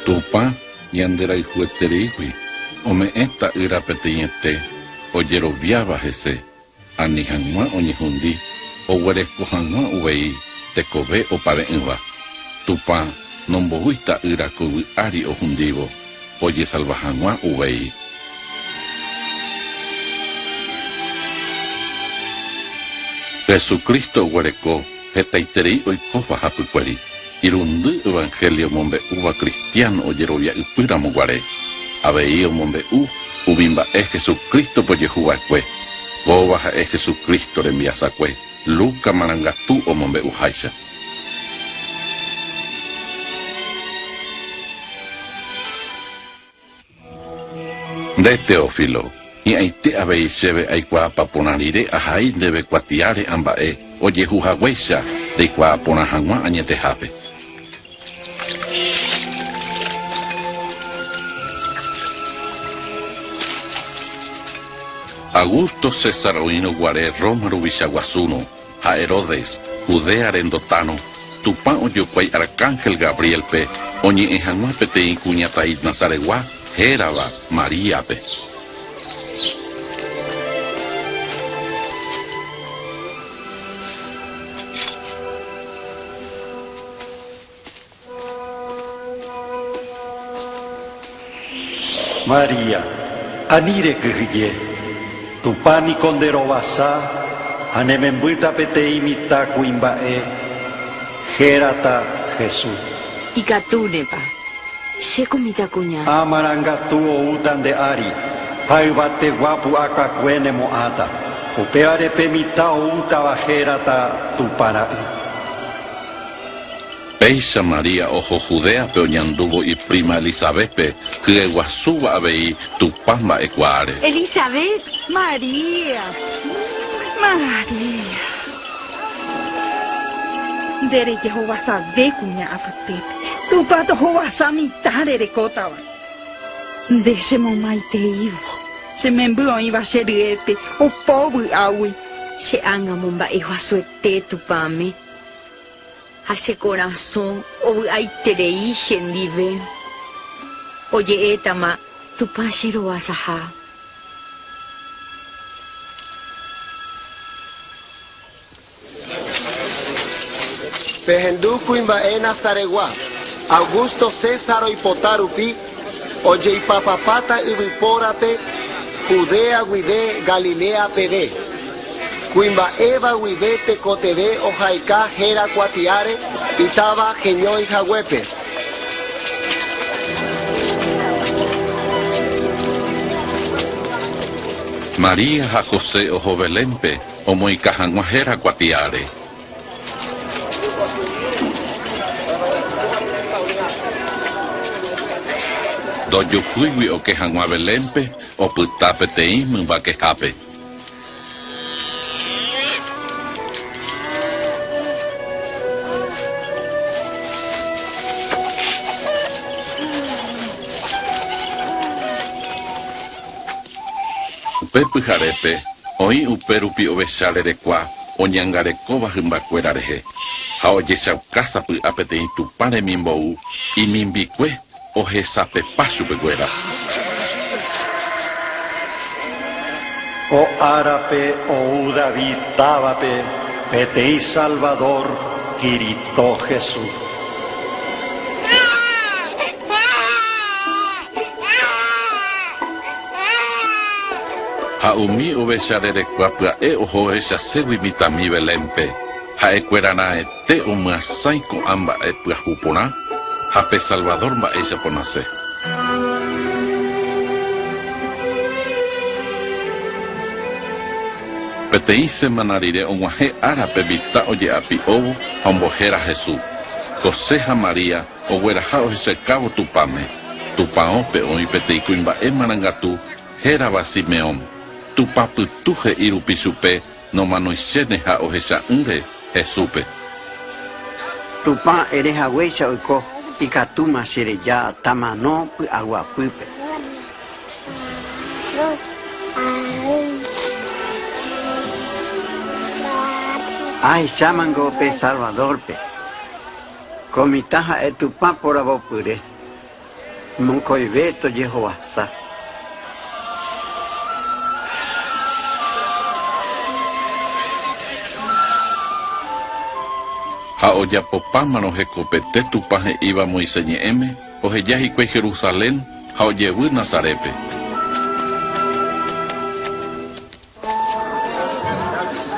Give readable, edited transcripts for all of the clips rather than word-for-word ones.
Tupã ñanderayhuetereígui ome'ẽ Ta'ýra peteĩete ojeroviáva hese, ani hag̃ua oñehundi, oguereko hag̃ua uvei tekove opave'ỹva. Tupã nomboúi Ta'ýra ko yvy ári ohundívo, ojesalva hag̃ua uvei. Jesucristo oguereko hetaiterei oikóva hapykuéri, irundy Evangelio omombe'úva cristiano ojerovia ypy ramo guare. Avei omombe'u umi mba'e Jesucristo-pe ojehu va'ekue. Kóva ha'e Jesucristo rembiasakue, Luca marangatu omombe'uháicha. Nde, Teófilo, hi'ãite avei chéve aikuaapa porã rire ahai ndéve kuatiáre ã mba'e ojehu haguéicha reikuaa porã hag̃ua añetehápe. Augusto César oĩrõ guare Roma ruvicha guasúrõ ha Herodes, Judea rendotárõ, Tupã ojokuái arcángel Gabriel-pe oñe'ẽ hag̃ua peteĩ kuñataĩ Nazaretgua hérava María-pe. María, ani rekyhyje, Tupã niko nde rovasa ha ne membýta peteĩ mitã kuimba'e, hérata Jesús. Ikatúnepa, che ko mitãkuña. Ha marangatu oúta nde ári, ha yvategua pu'akakue ne mo'ãta. Upévare pe mitã oútava hérata Tupã Ra'y. Péicha María oho Judéape oñandúvo ipríma Elisabétpe, hyeguasúva avei Tupã mba'ekuaáre. Elisabet! María! María! Nde rejehovasave kuña apytépe, Tupã tohovasa mitã rerekótava. Nde chemomaiteívo, che memby oĩva che ryépe, opo vy'águi. Che ánga omomba'eguasuete Tupãme. Ha che korasõ ovy'aiterei hendive. Oje'étama Tupã che rovasaha. Pehendu kuimba'e Nazaretgua, Augusto César oipota rupi, ojeipapapáta yvypórape Judea guive Galilea peve. Kuimba'éva guive tekotevẽ ohaika héra kuatiáre itáva heñói haguépe. María ha José oho Belénpe omoĩka hag̃ua héra kuatiáre. Ndojuhúigui oke hag̃ua Belénpe, opyta peteĩ mymba kehápe. Upe pyharépe oĩ upérupi ovecha rerekua oñangarekóva hymbakuéra rehe, ha ojechauka sapy'a peteĩ Tupã remimbou imimbikue ohesapepa chupekuéra. Ko árape ou David távape peteĩ Salvador, Kirito Jesús. Ha umi ovecha rerekua pya'e oho ohechaségui mitãmi Belénpe, ha'ekuéra raẽte omyasãi ko'ã mba'e pyahu porã ha pe Salvador mba'éichapa onase. Peteĩ semana rire og̃uahẽ ára pe mitã oje'api'óvo ha ombohéra Jesús. José ha María Ogueraha ohechakávo Tupãme. Tupãópe oĩ peteĩ kuimba'e marangatu hérava Simeón. Tupã pytu he'i rupi chupe nomanoichéne ha ohecha'ỹre Jesúspe. Tupã ere haguéicha oiko, ikatúma che reja tamano py'aguapýpe. Ahechámango pe Salvador-pe. Ko mitã ha'e Tupã poravopyre. Mokõive tojehovasa. Ha ojapopámarõ hekopete Tupã he'íva Moisés ñe'ẽme, oheja hikuái Jerusalén ha ojevy Nazarépe.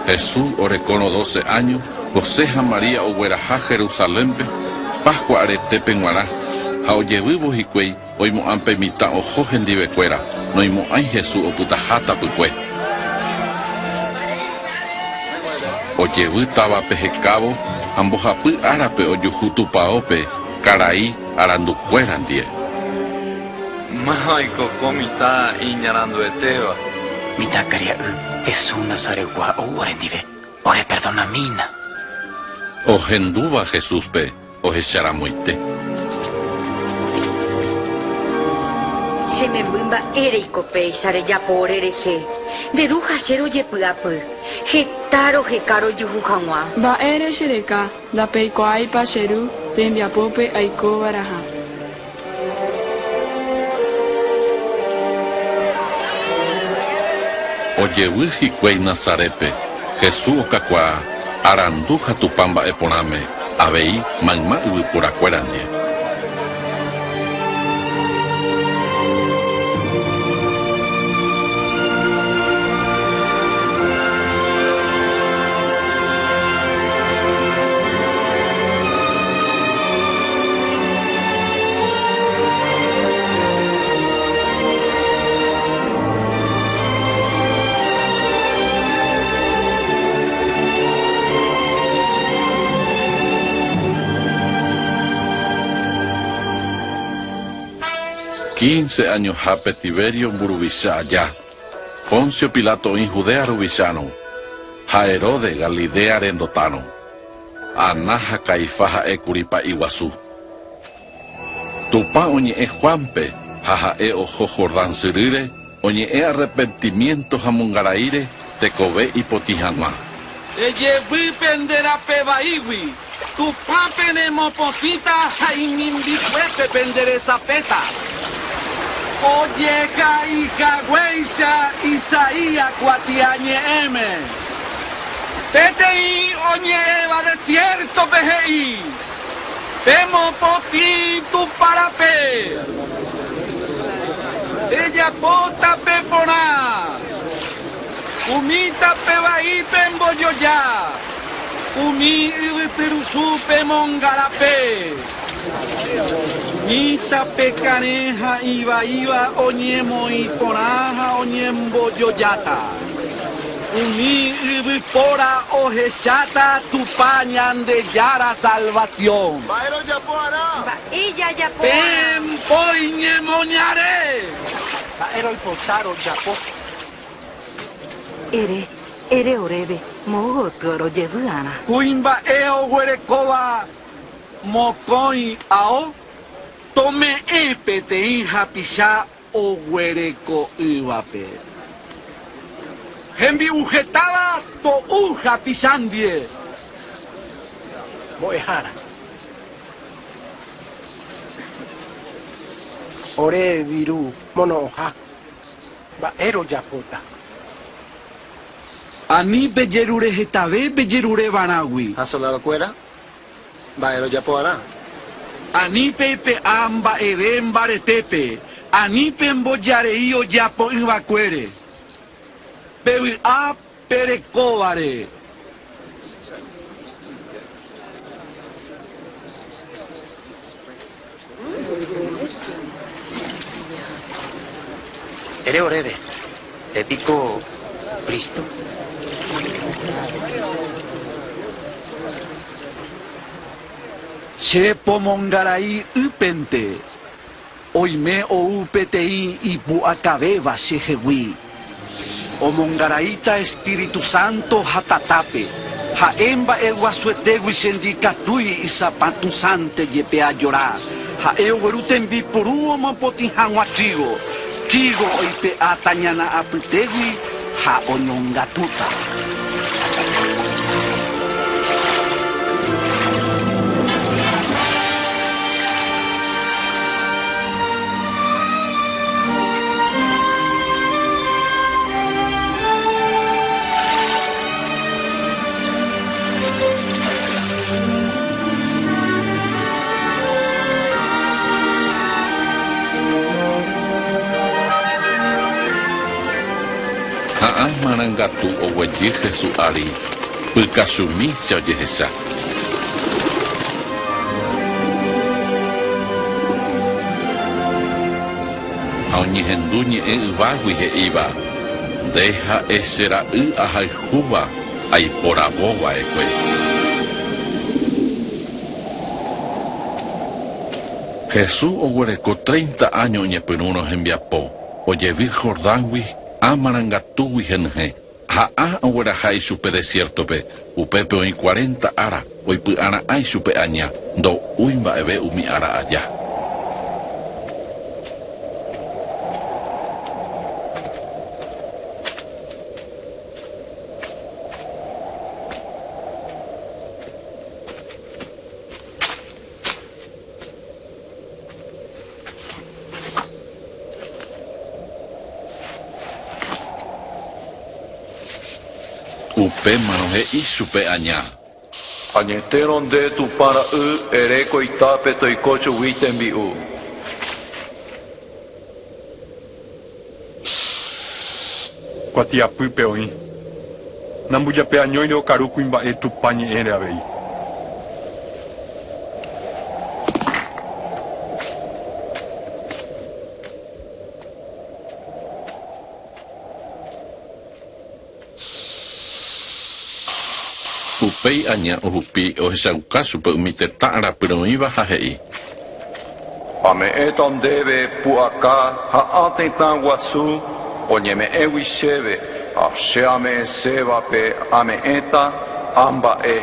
Jesús orekórõ dóse áño, José ha María ogueraha Jerusalénpe Páskua aretépe g̃uarã, ha ojevývo hikuái oimo'ã pe mitã oho hendivekuéra, noimo'ãi Jesús opytaha tapykue. Ojevy távape hekávo ha mbohapy árape ojuhu tupaópe karai arandukuéra ndie. Máva oiko ko mitã iñaranduetéva. Mitãkaria'y Jesús Nazaretgua ou orendive, oreperdonamína. Ohendúva Jesúspe ohecharamoite. Che memby mba'éreiko péicha rejapo ore rehe, nde ru ha che rojepy'apy, heta roheka rojuhu hag̃ua. Mba'ére che reka, ndapeikuaáipa che ru rembiapópe aikova'erãha. Ojevy hikuái Nazarépe, Jesús okakuaa arandu ha Tupã mba'e porãme avei mayma yvyporakuéra ndie. Quince añohápe Tiberio mburuvicha aja, Poncio Pilato oĩ Judea ruvichárõ, ha Herodes Galilea rendotárõ. Ana ha Caifás ha'e kuri pa'i guasu. Tupã oñe'ẽ Juánpe ha ha'e oho Jordán syrýre oñe'ẽ arrepentimiento ha mongaraíre tekove ipotĩ hag̃ua. Ejevy pende rape vaígui, Tupã pene mopotĩta ha imimbikuépe pende resapéta. Ojehaihaguéicha Isaías kuatiañe'ẽme. Peteĩ oñe'ẽva desiértope he'i, Pemopotĩ Tupã rape, pejapo tape porã, umi tape vai pembojoja, umi yvytyrusu pemongarape. Umi tape karẽ ha ivaíva oñemoĩ porã ha oñembojojáta. Umi yvypóra ohecháta Tupã Ñandejára salvasión. Mba'e rojapo arã? Mba'e jajapo arã? Peẽ mbói ñemoñare. Mba'e roipota rojapo? Ere, ere oréve, moõ gotyo rojevy arã. Kuimba'e oguerekóva mokõi ao, tome'ẽ peteĩ hapicha oguereko'ỹvape. Hembi'u hetáva to'u hapicha ndie. Mbo'ehára. Ore viru mono'õha, mba'e rojapóta. Ani pejerure hetave pejerure va'erãgui. Ha soldadokuéra, Mba'e rojapo arã? Ani peipe'a mba'eve mbaretépe, ani pembojarei ojapo'ỹvakuére. Pevy'a perekóvare. Ere oréve, nde piko Cristo? Che pomongarai ýpente, oime ou peteĩ ipu'akavéva che hegui. Omongaraíta Espíritu Santo ha tatápe, ha'e mba'eguasuetégui che ndikatúi isapatũsãnte jepe ajora, ha'e ogueru tembipuru omopotĩ hag̃ua trígo, trígo oipe'áta ñana apytégui ha oñongatúta. marangatu oguejy Jesús ári, pykasumícha ojehecha. Ha oñehendu ñe'ẽ yvágui he'íva, Nde ha'e che ra'y ahayhúva aiporavo va'ekue. Jesús oguereko treinta áño oñepyrũrõ hembiapo, ojevy Jordángui ha marangatúgui henyhẽ, ha ã ogueraha ichupe desiértope, upépe oĩ cuarenta ára oipy'ara'ã ichupe aña, ndo'úi mba'eve umi ára aja. Upémarõ he'i chupe aña. Añetérõ nde Tupã ra'y ere ko itápe toiko chugui tembi'u. Kuatiapýpe oĩ. Nambujape añóire okaru kuimba'e Tupã ñe'ẽre avei. Upéi aña ohupi ohechauka chupe umi tetã arapýre oĩva ha he'i. Ame'ẽta ndéve pu'aka ha ã tetã guasu oñeme'ẽgui chéve ha che ame'ẽsévape ame'ẽta ã mba'e,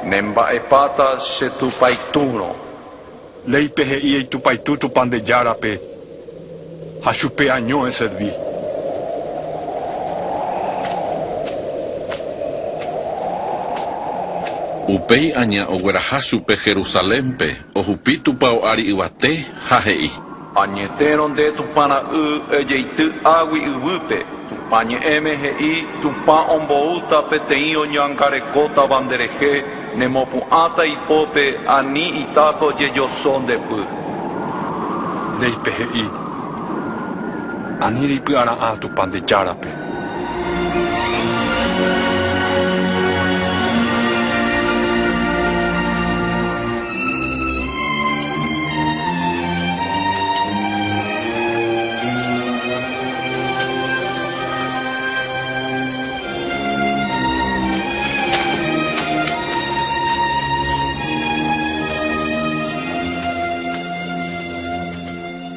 ne mba'epáta che tupaitũrõ. Léipe he'i eitupaitũ Tupã nde Járape ha chupe año eservi. Upéi aña ogueraha chupe Jerusalénpe, ohupi tupao ári yvate ha he'i. Añetérõ nde Tupã ra'y ejeity águi yvýpe, Tupã ñe'ẽme he'i Tupã omboúta peteĩ oñangarekótava nderehe Nemopu'ãta ipópe ani itápe ojejoso nde py. Léipe he'i, Ani reipy'ara'ã Tupã nde Járape.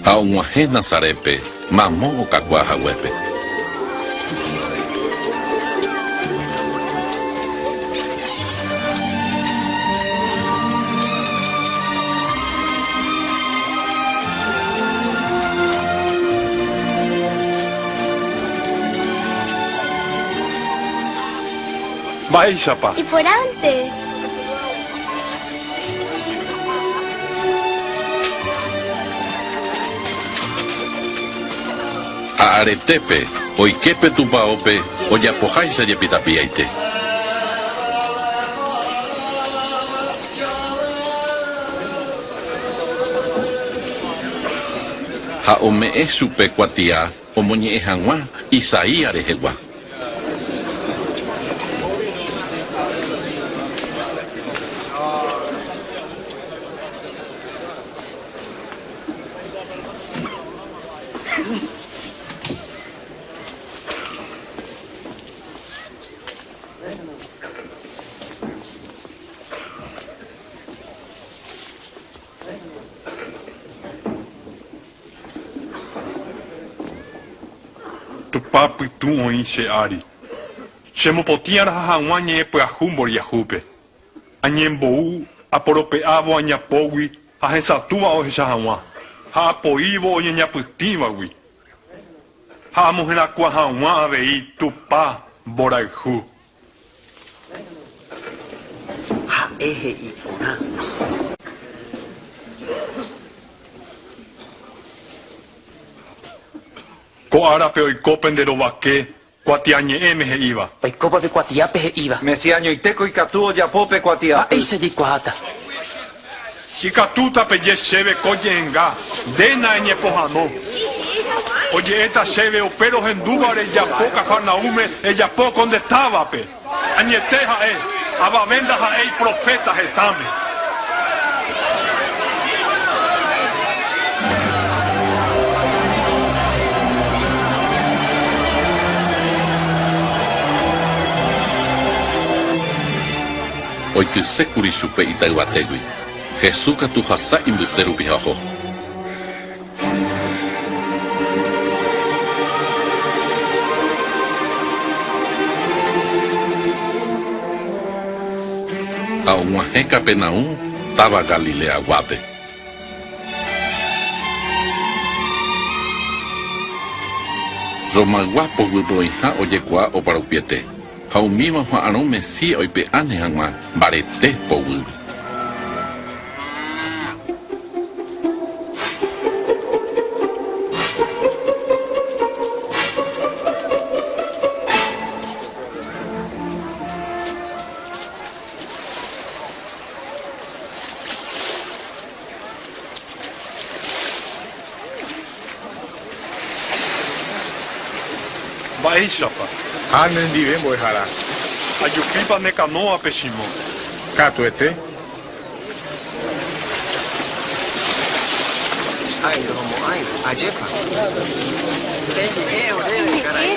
Ha og̃uahẽ Nazarétpe, mamo okakuaa haguépe. Mba'éichapa? Iporãnte. Ha aretépe, oike pe tupaópe ojapoháicha jepi tapiaite. Ha ome'ẽ chupe kuatia omoñe'ẽ hag̃ua Isaías rehegua. Tupã pytũ oĩ che ári. Che mopotĩ araha haguã ñe'ẽ pyahu mboriahúpe. Añembou aporope'ávo añapógui ha hesatũva ohecha haguã, ha apoívo oñeñapytĩvagui, ha amoherakuã haguã avei Tupã mborayhu. Ha'e he'i porã. Ko árape oiko pende rovake kuatiañe'ẽme he'íva. Oikópa pe kuatiápe he'íva. Mesías añoitéko ikatu ojapo pe kuatiapy. Mba'éicha jaikuaáta. Ikatúta peje chéve ko jehenga, ndéna eñepohano. Oje'éta chéve upe rohendúva rejapo Cafarnaúme ejapo ko nde távape. Añete ha'e, avave ndaha'éi proféta hetãme. Oitysékuri chupe itayvatégui. Jesús katu ohasa imbyte rupi ha oho. Ha og̃uahẽ Capernaum, táva Galileaguápe. Romaygua poguýpe oĩha ojekuaa oparupiete, ha umíva oha'arõ Mesías oipe'áne hag̃ua mbarete poguýgui. Mba'éichapa? Ha nendive mbo'ehára. Ajupípa ne kanóape, Simón? Katuete. Ha'e ndohomo'ãi, ajépa? Eñe'ẽ oréve, karai.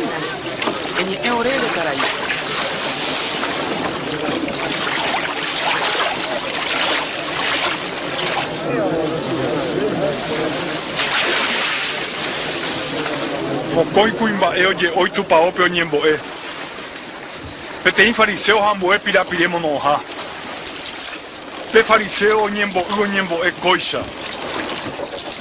Eñe'ẽ oréve, karai. Mokõi kuimba'e oje'ói tupaópe oñembo'e. Peteĩ fariseo ha ambue pirapire mono'õha. Pe fariseo oñembo'y oñembo'e kóicha,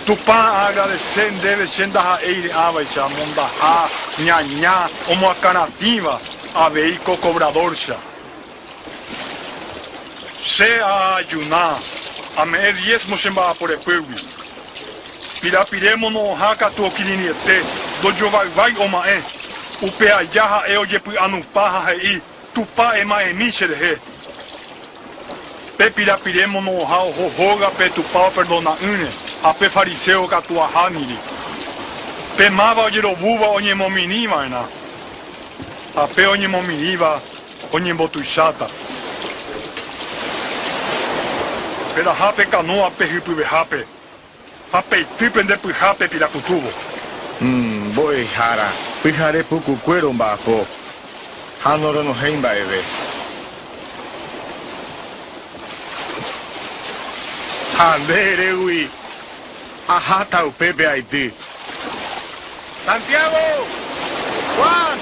Tupã aagradese ndéve che ndaha'éi re'ãvaicha mondaha, ñaña, omoakãratĩva avei ko cobrador-cha. Che aajuna, ame'ẽ diezmo che mba'apo repýgui. Pirapire mono'õha katu okirirĩete, ndojovayvái oma'ẽ. Upe aja ha'e ojepy'anupã ha he'i, Tupã ema'ẽmi cherehe. Pe pirapire mono'õha oho hógape Tupã operdona'ỹre, ha pe fariseo katu ahániri. Pe máva ojerovúva oñemomirĩva'erã, ha pe oñemomirĩva oñembotuicháta. Peraha pe kanóa pe hypyvehápe, ha peity pende pyhápe pirakutúvo. Mbo'ehára, pyhare pukukue romba'apo, ha noronohẽi mba'eve. Ha nde erégui aháta upépe aity. Santiago! Juan!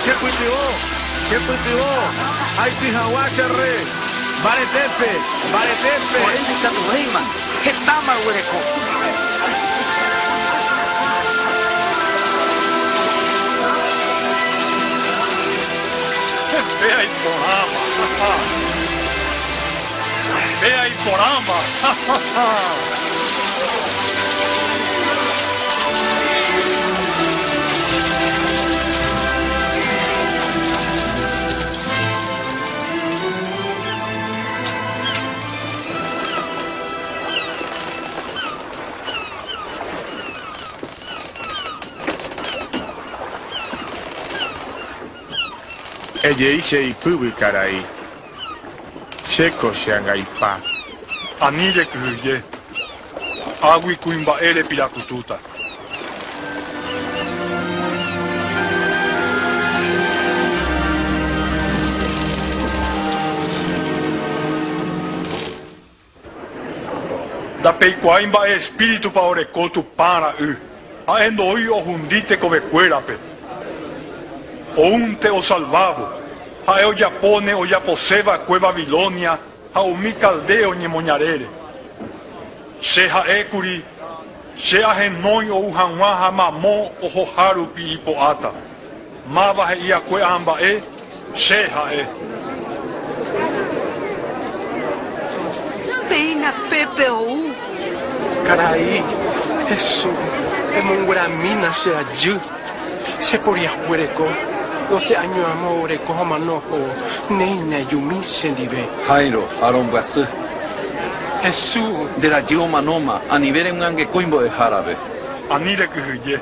Chepytyvõ, chepytyvõ, aity hag̃ua che rre, mbaretépe, mbaretépe. Ore ndikatuvéima, hetáma roguereko. Péa iporãma, ha ha. Péa iporãma, ha ha. Ejei che ipýgui karai, chéko che angaipa. Ani rekyhyje, águi kuimba'e repirakutúta. Ndapeikuaái mba'e espíritupa oreko Tupã ra'y, ha'e ndoúi ohundi tekovekuérape. Oúnte osalvávo, ha'e ojapóne ojapose va'ekue Babilonia ha umi caldeo ñemoñarére. Che ha'e kuri, che ahenói ou hag̃ua ha mamo ohoha rupi ipo'áta. Máva he'i akue ã mba'e, che ha'e. Péina pépe ou. Karai Hesu, emongueramína che rajy. Che poriahuvereko, doce año amo oreko ha omano ohóvo, néina ejumi chendive. Jairo, arombyasy. Hesu. Nde rajy omanóma, anive remyangekói mbo'ehárape. Ani rekyhyje,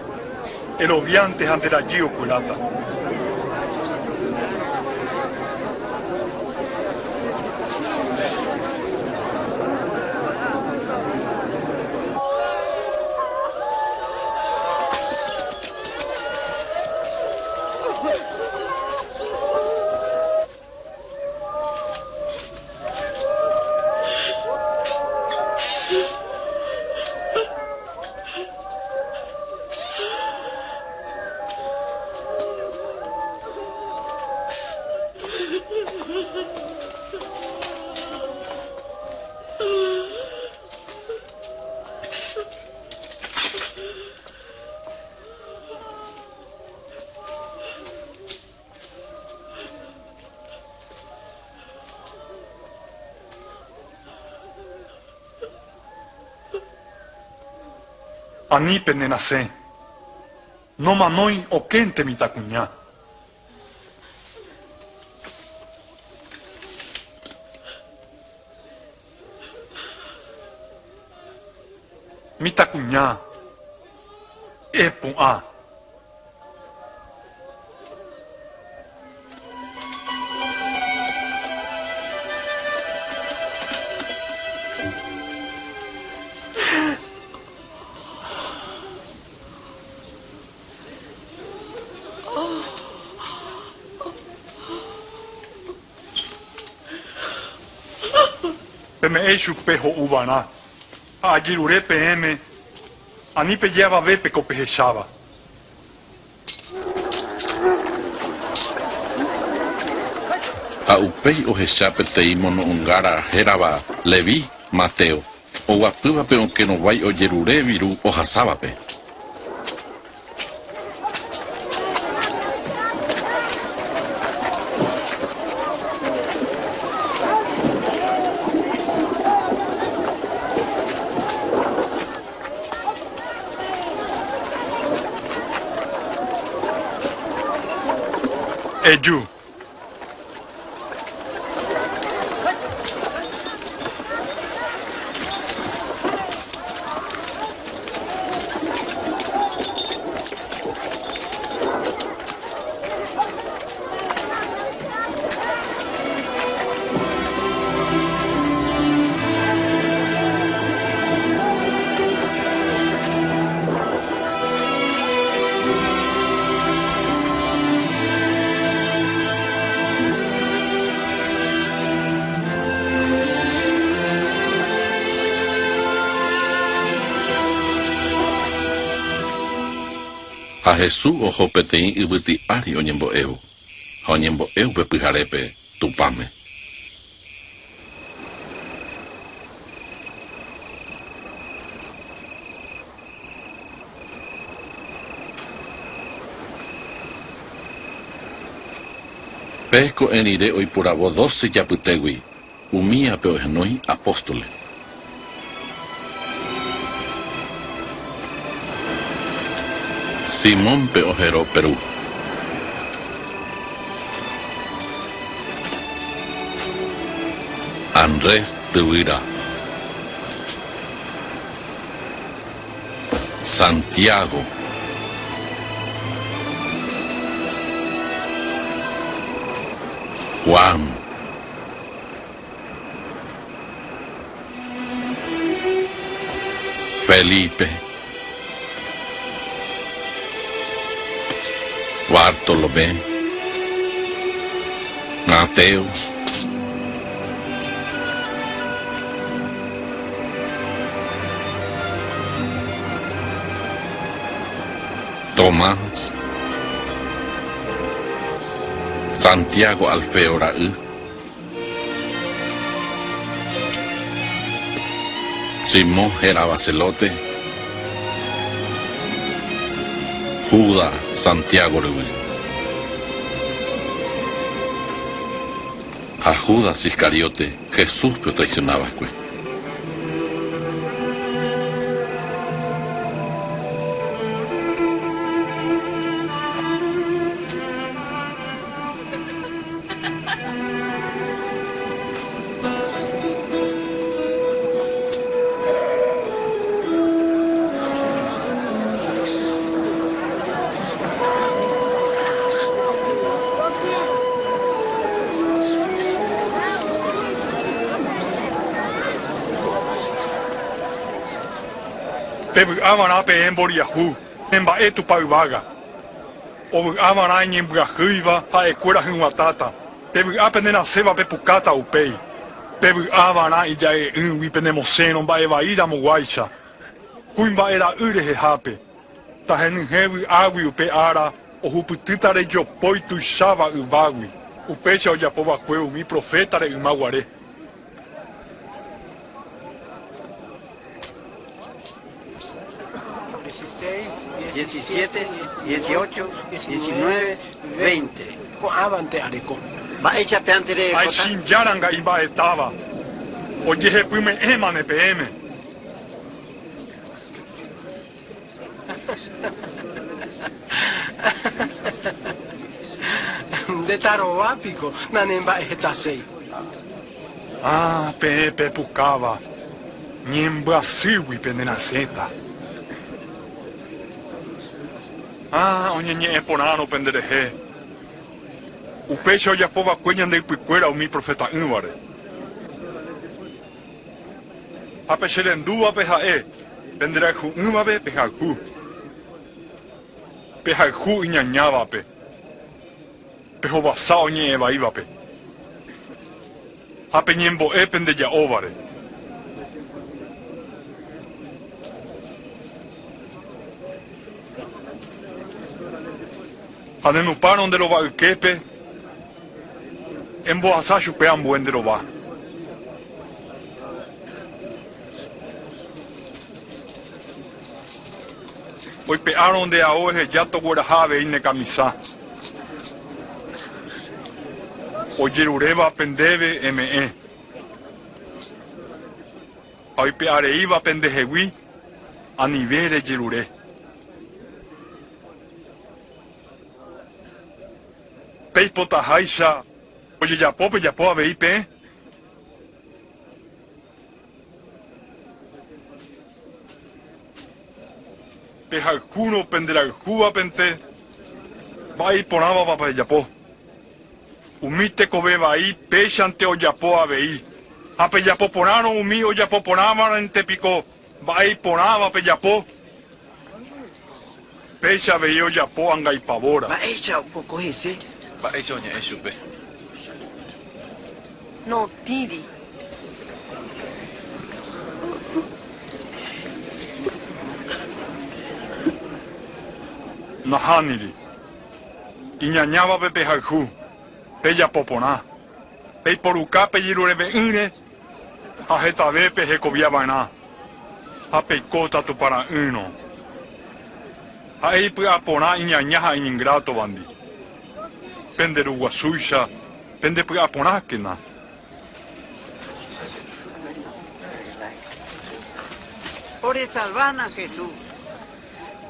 eroviánte ha nde rajy okueráta. Ani penerasẽ, nomanói okénte mitãkuña. Mitãkuña, epu'ã. Peme'ẽ ichupe ho'uvarã, ha ajerure peẽme ani peje avavépe ko pehecháva. Ha upéi ohecha peteĩ mono'õngára hérava Leví, Mateo, oguapýva pe okẽrovái ojerure viru ohasávape. Eju. Ha Hesu oho peteĩ yvyty ári oñembo'évo, ha oñembo'e upe pyharépe Tupãme. Pe ko'ẽ rire oiporavo dóse ijapytégui, umíape ohenói apóstoles. Simónpe ohero Peru. Andrés tyvýra. Santiago. Juan. Felipe. Bartolomé. Mateo. Tomás. Santiago Alfeo ra'y. Simón hérava Zelote, Judas Santiago ryvy. Ha Judas Iscariote, Jesúspe otraicionava'ekue. Pevy'a va'erã peẽ mboriahu, pemba'e Tupã yvága. Ovy'a va'erã iñembyahýiva ha'ekuéra hyg̃uatãta. Pevy'a pene rasẽva pepukáta upéi. Pevy'a va'erã ija'e'ỹgui penemosẽrõ mba'e vai ramo guáicha. Kuimba'e ra'y rehehápe. Tahenyhẽ vy'águi upe ára ohupytýta rejopói tuicháva yvágui. Upéicha ojapo va'ekue umi profétare yma guare. Diecisiete, dieciocho, diecinueve, veinte. Ko'ãvante areko. Mba'éicha peante rerekóta? Aichĩjáranga imba'etáva, ojehepyme'ẽmane peẽme. Nde tarova piko nanemba'ehetaséi. Ah, peẽ pepukáva, ñembyasýgui penerasẽta. Ah, oñeñe'ẽ porãrõ penderehe, upéicha ojapo va'ekue ñande ypykuéra umi profeta'ỹvare. Ha pe che rendúvape ha'e, pende rayhu'ỹvape pehayhu. Pehayhu iñañávape, pehovasa oñe'ẽ vaívape, ha peñembo'e pende ja'óvare. Ha ne nupárõ nde rova yképe, embohasa chupe ambue nde rova. Oipe'árõ nde ao eheja togueraha avei ne kamisa. Ojeruréva pendéve eme'ẽ. Ha oipe'areíva pendehegui anive rejerure. Peipotaháicha ojejapo pejapo avei peẽ. Pehayhúrõ penderayhúvapente, mba'e iporãvapa pejapo. Umi tekove vai péichante ojapo avei, ha pejapo porãrõ umi ojapo porãvarente piko mba'e iporãva pejapo? Péicha avei ojapo angaipavóra. Mba'éicha opoko hese? Mba'éicha oñe'ẽ chupe? Notĩri. Nahániri. Iñañávape pehayhu, pejapo porã. Peiporuka pejerureve'ỹre ha hetave pehekovia va'erã, ha peikóta Tupãra'ỹrõ. Ha'e ipy'aporã iñaña ha iñingrátova-ndi. Pende ruguasúicha pende py'aporãkena. Oresalvána, Jesús.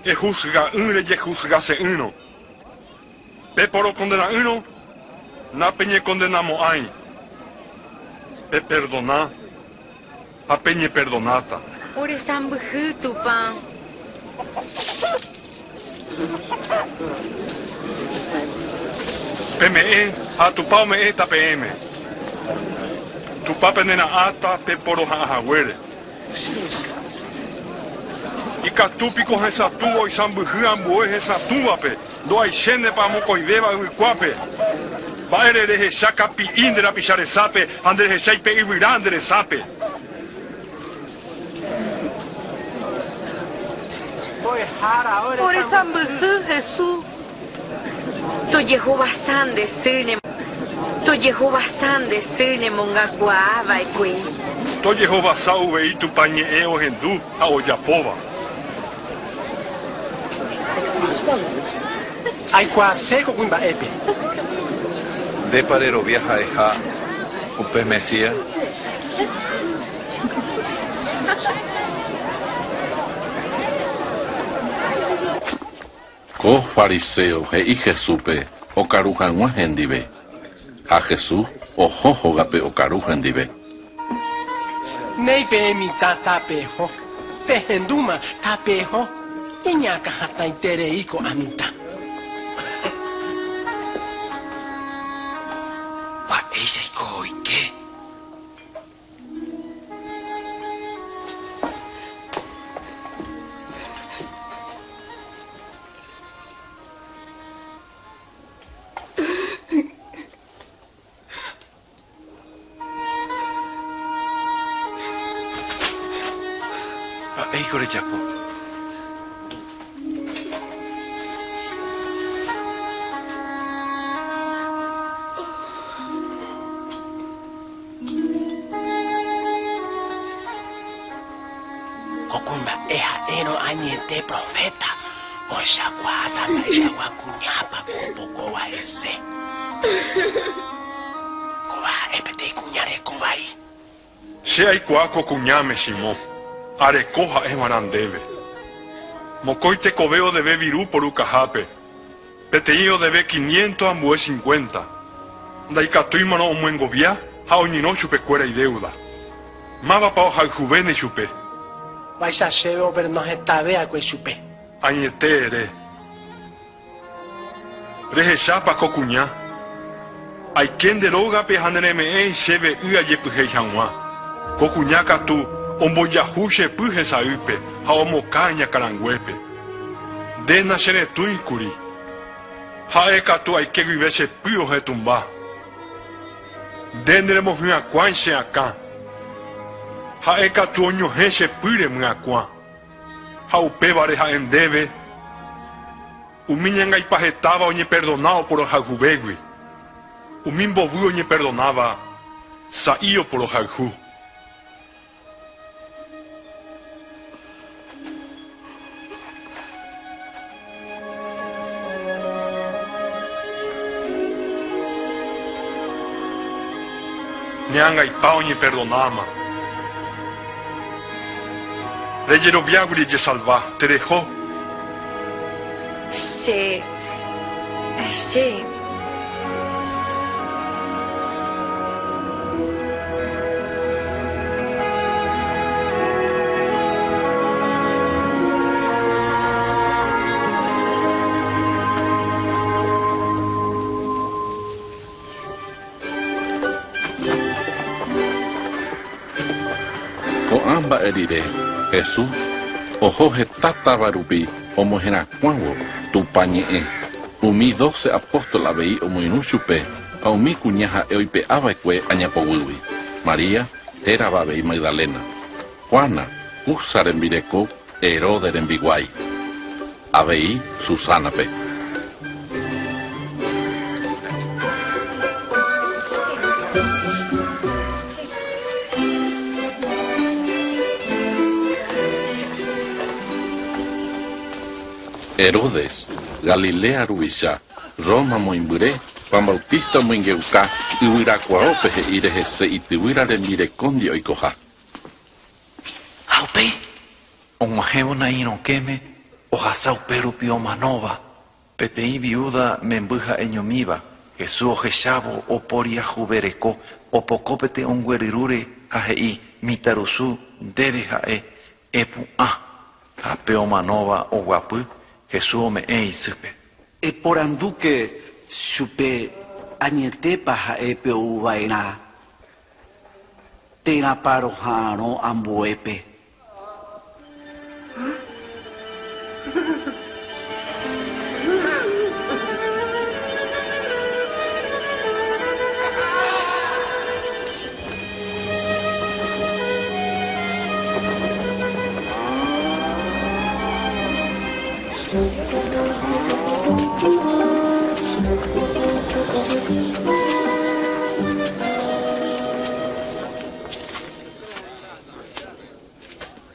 Ehusga'ỹre jehusgase'ỹrõ. Peporokondena'ỹrõ, napeñekondenamo'ãi. Peperdona ha peñeperdonáta. Ore sãmbyhy, Tupã. Peme'ẽ ha Tupã ome'ẽta peẽme. Tupã penera'ãta peporoha'ã haguére. Ikatu piko hesatũva oisãmbyhy ambue hesatũvape, ndo'aichénepa mokõivéva yvykuápe? Mba'ére rehecha kapi'i nde rapicha resápe ha nderehechái pe yvyra nde resápe? Ore sãmbyhy, Jesús. Tojehovasa nde sy ne Tojehovasa nde sy nemongakuaa va'ekue. Tojehovasa uvei Tupã ñe'ẽ ohendu ha ojapóva. Aikuaase ko kuimba'épe. Ndépa rerovia ha'eha upe Mesías? Ko fariséo he'i Jesúspe okaru hag̃ua hendive, ha Jesús oho hógape okaru hendive. Néi peẽ mitã tapeho, pehendúma tapeho, iñakãhatãiterei ko'ã mitã. Mba'éichaiko oike? Mba'éiko rejapo? Ko kuimba'e ha'érõ añete proféta, ohechakuaáta mba'eichagua kuñápa ko opokóva hese. Kóva ha'e peteĩ kuña reko vai. Che aikuaa ko kuñáme, Simõ, areko ha'eva'erã ndéve. Mokõi tekove odeve viru porukahápe, peteĩ odeve quiniento ambue cincuenta. Ndaikatúimarõ omyengovia ha oñyrõ chupekuéra idéuda. Mávapa ohayhuvéne chupe? Vaicha chéve operno hetave va'ekue chupe. Añete ere. Rehechápa ko kuña? Aike nde rógape ha nereme'ẽi chéve y ajepyhéi hag̃ua. Ko kuña katu ombojahu che py hesaýpe ha omokã iñakãranguépe. Nde nacheretũikuri. Ha'e katu aike guive che py ohetũmba. Nde neremohyakuãi che akã. Ha'e katu oñohẽ che pýre myakuã. Ha upévare ha'e ndéve, umi ñangaipa hetáva oñeperdona oporohayhuvégui, umi mbovy oñeperdonáva sa'i oporohayhu. Ne angaipa oñeperdonáma. Rejeroviágui rejesalva, tereho. Che, che. Ko'ã mba'e rire, Jesús oho heta táva rupi omoherakuãvo Tupã ñe'ẽ. Umi dóse apóstol avei omoirũ chupe ha umi kuña ha'e oipe'a va'ekue aña poguýgui, María, hérava avei Magdalena, Juana, Cuza rembireko, Herodes rembiguái, avei Susánape. Herodes, Galilea ruvicha, Roma moĩmbyre, Juan Bautista omoingeuka yvyrakuaópe he'íre hese ityvýra rembirekóndi oikoha. Ha upéi, og̃uahẽvo Naín rokẽme, ohasa upérupi omanóva, Peteĩ viúda memby ha'eñomíva, Jesús ohechávo oporiahuvereko, opoko pe te'õngue ryrúre ha he'i, Mitãrusu, ndéve ha'e, epu'ã. Ha pe omanóva oguapy, Jesús ome'ẽ isýpe. Eporandúke chupe añetépa ha'e pe ou va'erã, térãpa roha'arõ ambuépe.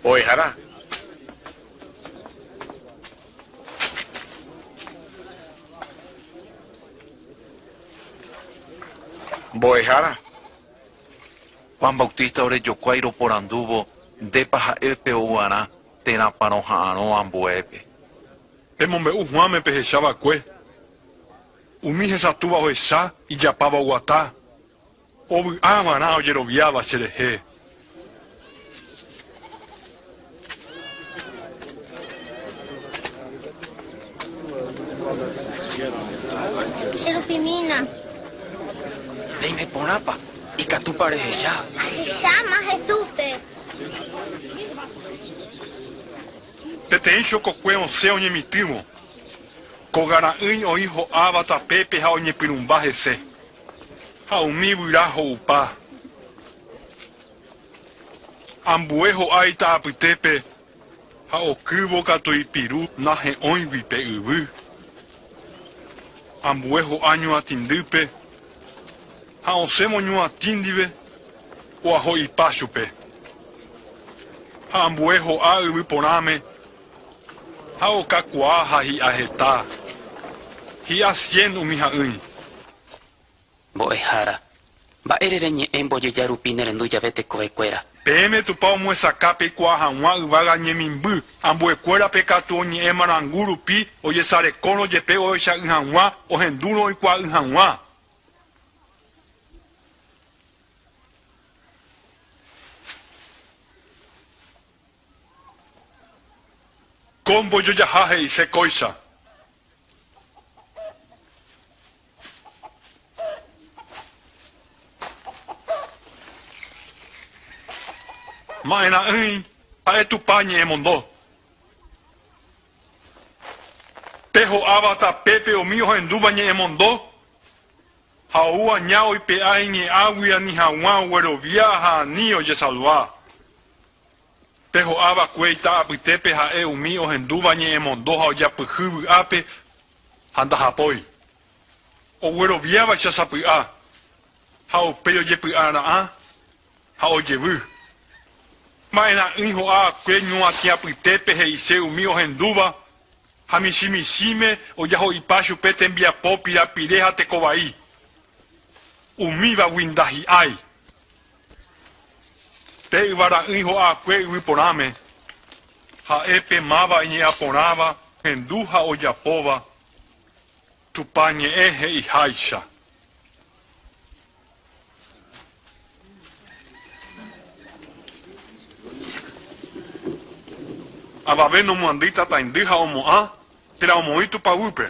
Mbo'ehára. Mbo'ehára. Juan Bautista orejokuái roporandúvo ndépa ha'e pe ouarã térãpa roha'arõ ambuépe. Pemombe'u Juanme pehecha va'ekue, umi hesatũva ohecha ijapáva oguata, ovy'a va'erã ojeroviáva che rehe. Che rupimína. Reime porãpa, ikatúpa rehecha? Ahecháma Jesúspe. Peteĩ chokokue osẽ oñemitỹvo. Kogara'ỹi oĩ ho'áva tapépe ha oñepyrũmba hese. Ha umi yvyra ho'upa. Ambue ho'a ita apytépe. Ha okývo katu ipiru nahe'õigui pe yvy. Ambue ho'a ñuatĩndýpe ha osẽvo ñuatĩ ndive oaho'ipa chupe. Ha ambue ho'a yvy porãme ha okakuaa ha hi'a heta, hi'a cien umi ha'ỹi. Mbo'ehára, mba'ére reñe'ẽ mbojeja rupi nerendu jave tekovekuéra? Peẽme Tupã omyesakã peikuaa hag̃ua yvága ñemimby, ambuekuérape katu oñe'ẽ marangu rupi ojesarekórõ jepe ohecha'ỹ hag̃ua, ohendúrõ oikuaa'ỹ hag̃ua. Ko mbojojaha he'ise kóicha. Ma'erã'ỹi ha'e Tupã ñe'ẽmondo. Pe ho'áva tapépe umi ohendúva ñe'ẽmondo ha ou aña oipe'a iñe'ãgui ani hag̃ua oguerovia ha ani ojesalva. Pe ho'a va'ekue ita apytépe ha'e umi ohendúva ñe'ẽmondo ha ojapyhy vy'ápe ha ndahapói. Ogueroviávaicha sapy'a, ha upéi ojepy'a ra'ã ha ojevy. Ma'erã'ỹi ho'a va'ekue ñuatĩ apytépe he'ise umi ohendúva ha michĩmichĩme ojaho'ipa chupe tembiapo pirapire ha tekovai. Umívagui ndahi'ái. Pe yvara'ỹi ho'akue yvy porãme, ha'e pe máva iñe'ã porãva, hendu ha ojapóva, Tupã ñe'ẽ he'iháicha. Avave nomoandýi tataindy ha omo'ã térã omoĩ tupaguýpe,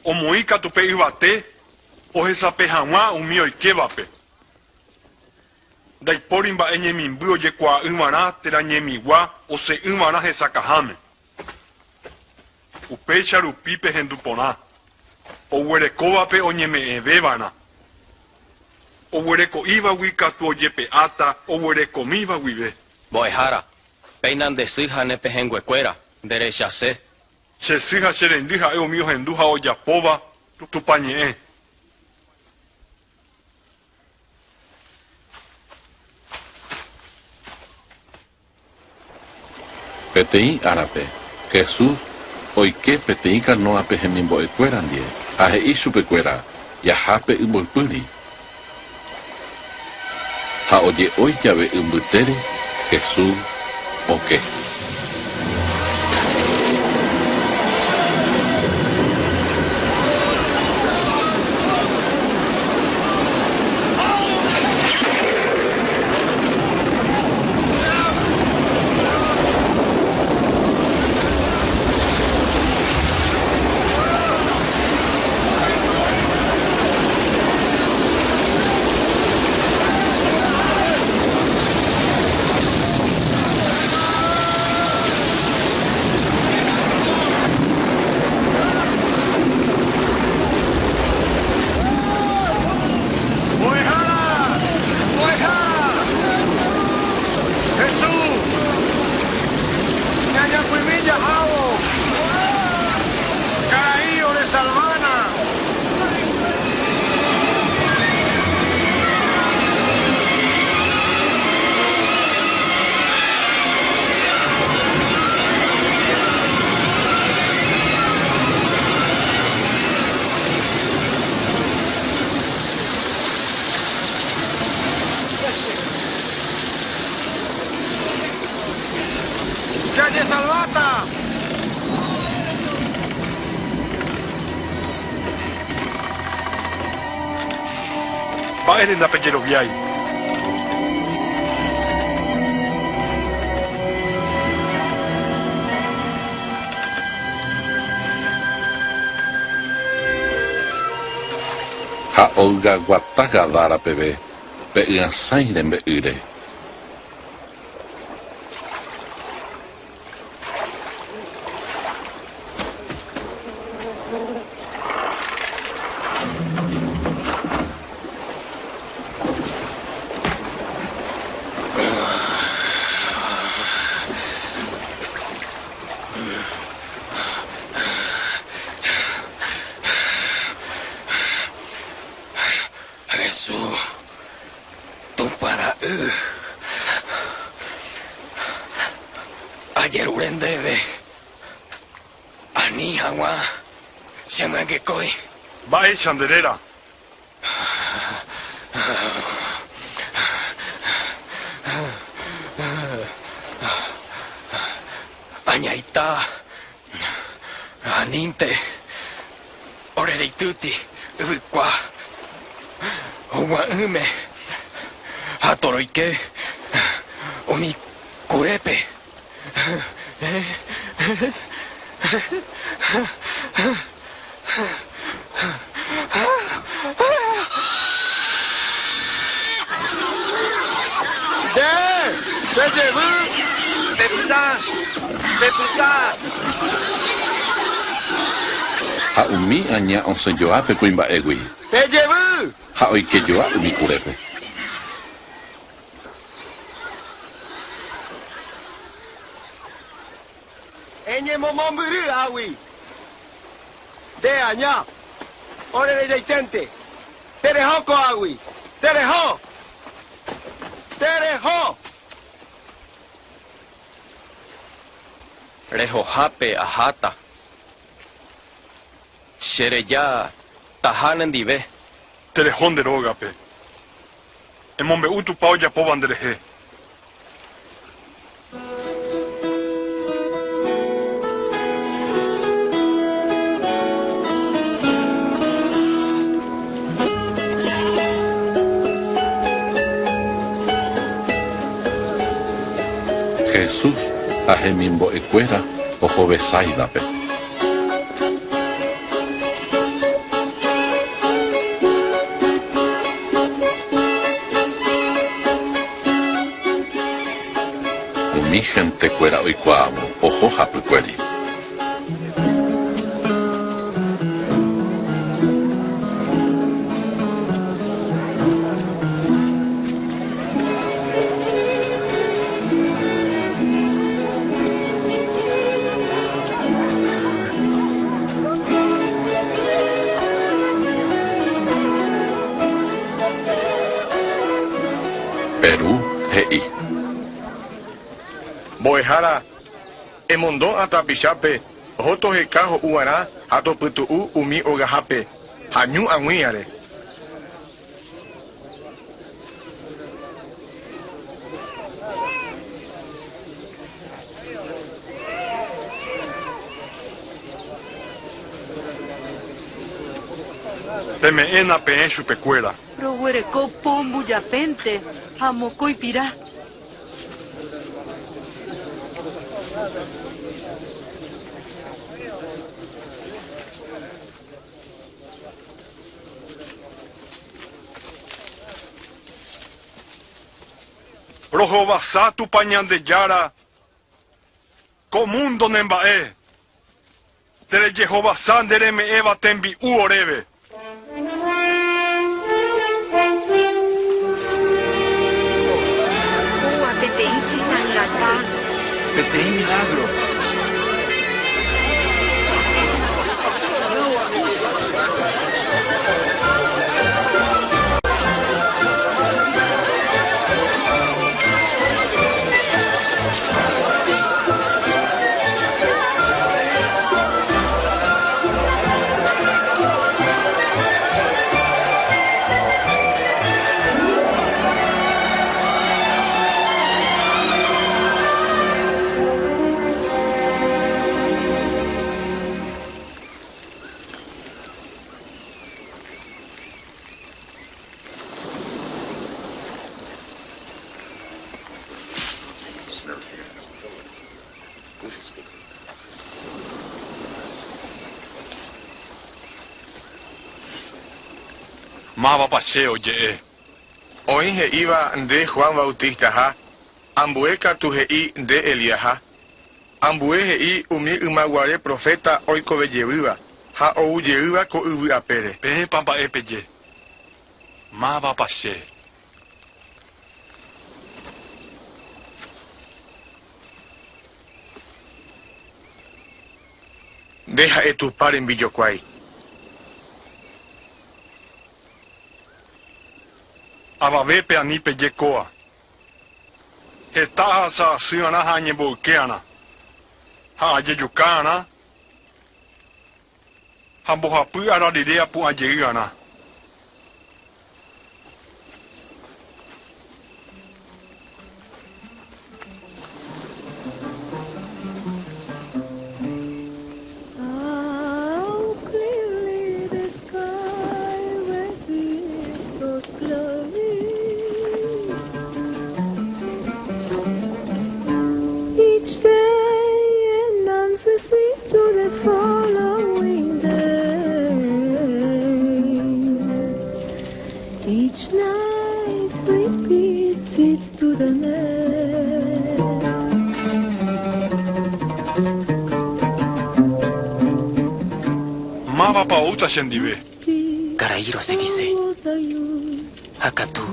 omoĩ katu pe yvate ohesape hag̃ua umi oikévape. Ndaipóri mba'e ñemimby ojekuaa'ỹvarã térã ñemigua ose'ỹvarã hesakãháme. Upéicha rupi pehendu porã, oguerekóvape oñeme'ẽvévarã. Oguereko'ívagui katu ojepe'áta oguerekomíva guive. Mbo'ehára, péina nde sy ha ne pehẽnguekuéra, nde rechase. Che sy ha che reindy ha'e umi ohendu ha ojapóva Tupã ñe'ẽ. Peteĩ árape, Jesús oike peteĩ kanóape hemimbo'ekuéra ndie ha he'i chupekuéra, Jaha pe y mboypýri. Ha oje'ói jave y mbytére, Jesús oke. Mbo'ehára! Mbo'ehára! Jesús! Ñañapymi jahávo! Karai oresalvána! Jajesalváta! Mba'ére ndapejeroviái? Ha oygaguata Gadara peve pe yasãi rembe'ýre. Ra'y, ajerure ndéve ani hag̃ua chemyangekói. Mba'éicha nde réra? Añaita, anínte ore reitýti yvykua hugua'ỹme ha toroike umi kurépe. Nde, pejevy! Pepyta! Pepyta! Ha umi aña osẽ joa pe kuimba'égui. Pejevy! Ha oike joa umi kurépe. Eñemomombyry águi, nde aña, ore rejaiténte. Tereho ko'águi! Tereho! Tereho! Rehohápe aháta. Che reja taha nendive. Tereho nde rógape. Emombe'u Tupã ojapóva nderehe. Jesús ha hemimbo'ekuéra oho Betsáidape. Umi hentekuéra oikuaávo oho hapykuéri. Peru he'i. Mbo'ehára, emondo ã tapichápe oho toheka ho'uarã ha topytu'u umi ogahápe ha ñu ag̃ui'are. Peme'ẽna peẽ chupekuéra. Roguereko po mbujapénte ha mokõi pira. Rohovasa Tupã Ñandejára ko mundo ne mba'e, terejehovasa nde reme'ẽva tembi'u oréve. Kóva peteĩ techangata. Peteĩ milagro. Mávapa che oje'e? Oĩ he'íva nde Juan Bautistaha, ambue katu he'i nde Eliasha. Ambue he'i umi ymaguare proféta oikove jevýva ha ou jeýva ko yvy apére. Peẽpa mba'e peje? Mávapa che? Nde ha'e Tupã rembijokuái. Avavépe ani peje kóa. Heta ahasa asy arã ha añemboyke arã. Ha ajejuka arã ha mbohapy ára rire apu'ã jey arã. Mávapa oúta chendive? Karai roseguise. Ha katu,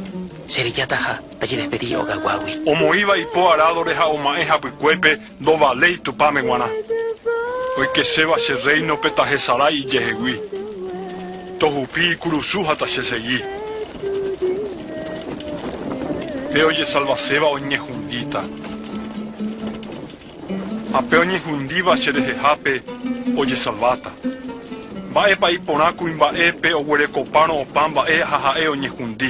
cherejáta ha tajedespedi ogayguágui. Omoĩva ipo arádore ha oma'ẽ hapykuépe ndovaléi Tupãme g̃uarã. Oikeséva che rréinope tahesarái ijehegui. Tohupi ikurusu ha tachesegi. Pe ojesalvaséva oñehundíta. Ha pe oñehundíva che rehehápe ojesalváta. Mba'épa iporã kuimba'épe oguerekopárõ opa mba'e ha ha'e oñehundi.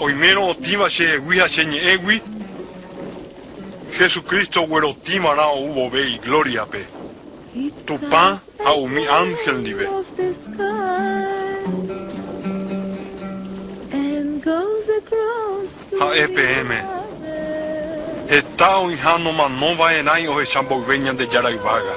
Oimérõ otĩva chehegui ha che ñe'ẽgui, Jesucristo oguerotĩvarã ou vove iglóriape, Tupã ha umi ánhel ndive. Ha'e peẽme, heta oĩha nomano va'erãi ohecha mboyve Ñandejára yvága.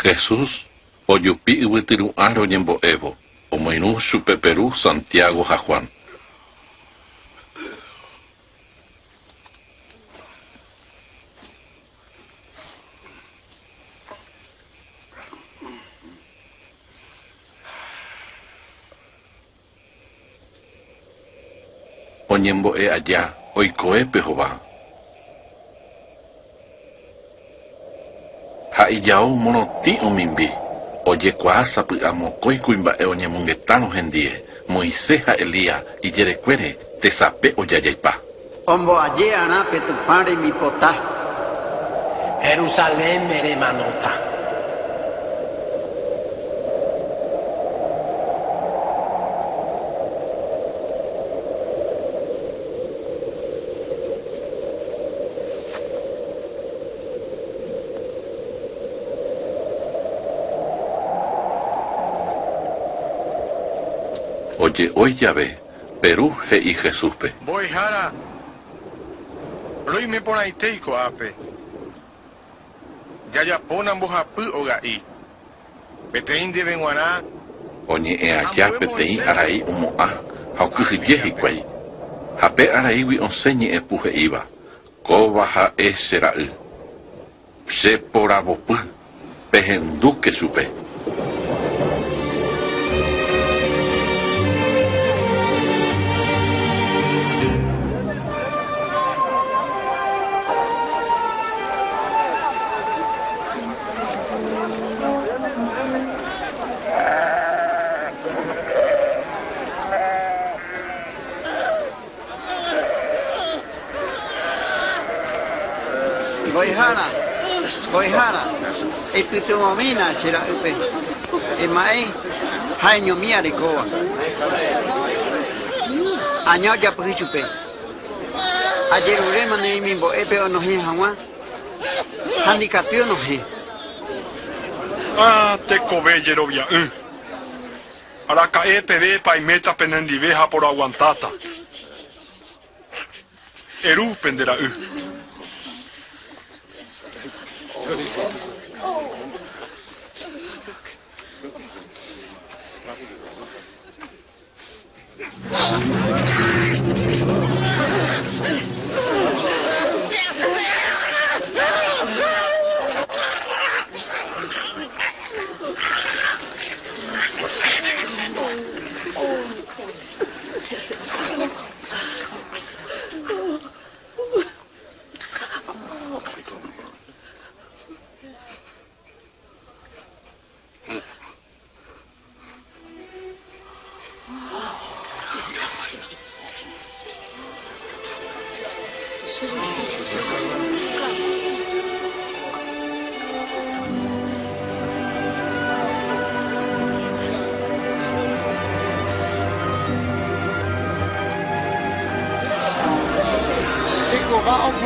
Jesús ojupi yvytyru'ãre oñembo'évo, omoirũ chupe Peru, Santiago ha Juan. Oñembo'e aja oikoe pe hova. Ha ijao morotĩ omimbi, ojekuaa sapy'a mokõi kuimba'e oñemongetárõ hendie, Moisés ha Elías ijerekuére tesape ojajaipa. Omboaje arã pe Tupã rembipota. Jerusalénme remanóta. Oje'ói jave, Peru he'i Jesúspe. Mbo'ehára, roime porãite iko'ápe. Jajapóna mbohapy oga'i. Peteĩ ndéve g̃uarã. Oñe'ẽ aja Ambue peteĩ Moisés arai omo'ã ha okyhyje ha hikuái. Ha pe araígui osẽ ñe'ẽpu he'íva, Kóva ha'e che ra'y. Che poravopy, pehendúke chupe. Mbo'ehára, mbo'ehára, eipytyvõmína che ra'ýpe, ema'ẽ ha'eñomi arekóva. Aña ojapyhy chupe. Ajeruréma ne remimbo'épe onohẽ hag̃ua ha ndikatúi onohẽ. Ha tekove jerovia'ỹ. Araka'e pevépa aiméta penendive ha poroaguantáta. Eru pende ra'y.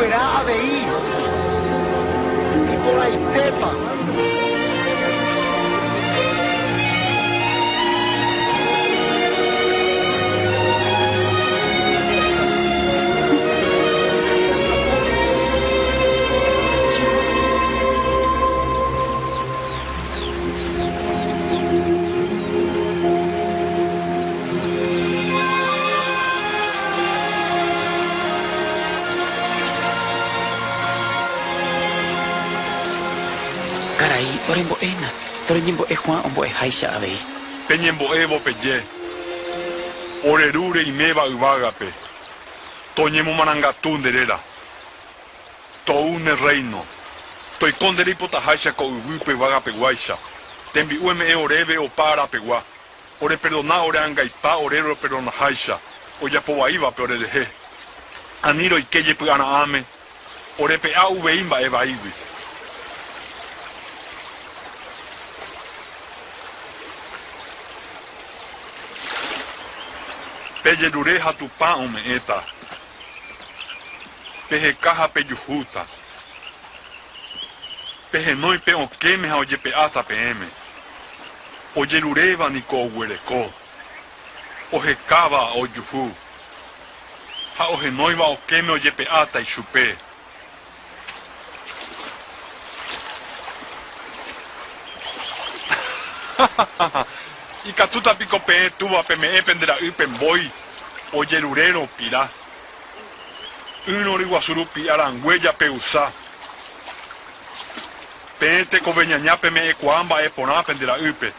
omonguera avei. Iporãitépa! Karai, orembo'éna, toreñembo'e Juan ombo'eháicha avei. Peñembo'évo peje, Ore Ru reiméva yvágape, toñemomarangatu nde réra. Tou ne Rréino. Toiko nde reipotaháicha ko yvýpe yvagapeguáicha. Tembi'u eme'ẽ oréve opa arapegua. Oreperdona ore angaipa ore roperdonaháicha, ojapo vaívape orerehe. Ani roike jepy'ara'ãme, orepe'a uvei mba'e vaígui. Pejerure ha Tupã ome'ẽta. Peheka ha pejuhúta. Pehenói pe okẽme ha ojepe'áta peẽme. Ojeruréva niko oguereko, ohekáva ojuhu, ha ohenóiva okẽme ojepe'áta ichupe. Ikatúta piko peẽ túva peme'ẽ pende ra'ýpe mbói ojerurérõ pira? Ỹrõ ryguasu rupi arangue japeusa. Peẽ tekove ñaña peme'ẽkuaa mba'e porã pende ra'ýpe.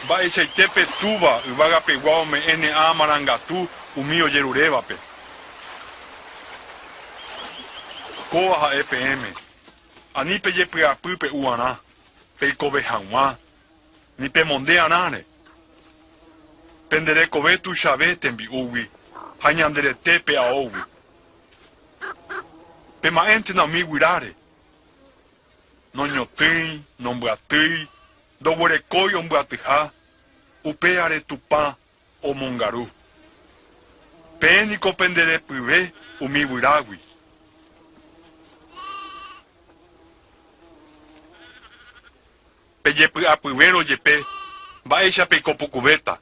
Mba'eichaite pe Túva yvágapegua ome'ẽ ne ã marangatu umi ojerurévape. Kóva ha'e peẽme, ani pejepy'apy pe'uarã, peikove hag̃ua, ni pemonde arãre. Pende rekove tuichave tembi'úgui ha ñande rete pe aógui. Pema'ẽntena umi guyráre. Noñotỹi, nombyatýi, ndoguerekói ombyatyha, upéare Tupã omongaru. Peẽ niko pende repyve umi guyrágui. Pejepy'apyvérõ jepe, mba'éicha peiko pukuvéta?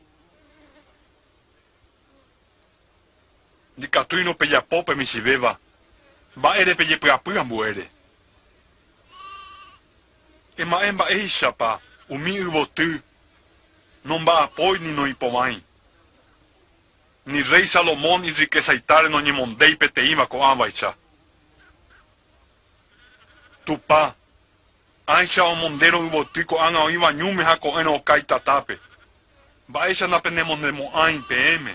Ndikatúirõ pejapo pe michĩvéva, mba'ére pejepy'apy ambuére? Ema'ẽ mba'éichapa umi yvoty nomba'apói ni noĩpovãi. Ni rréi Salomón irrikesaitáre noñemondéi peteĩva ko'ãvaicha. Tupã, Ãicha omondérõ yvoty ko'ág̃a oĩva ñúme ha ko'ẽrõ okái tatápe. Mba'éicha napenemondemo'ãi peẽme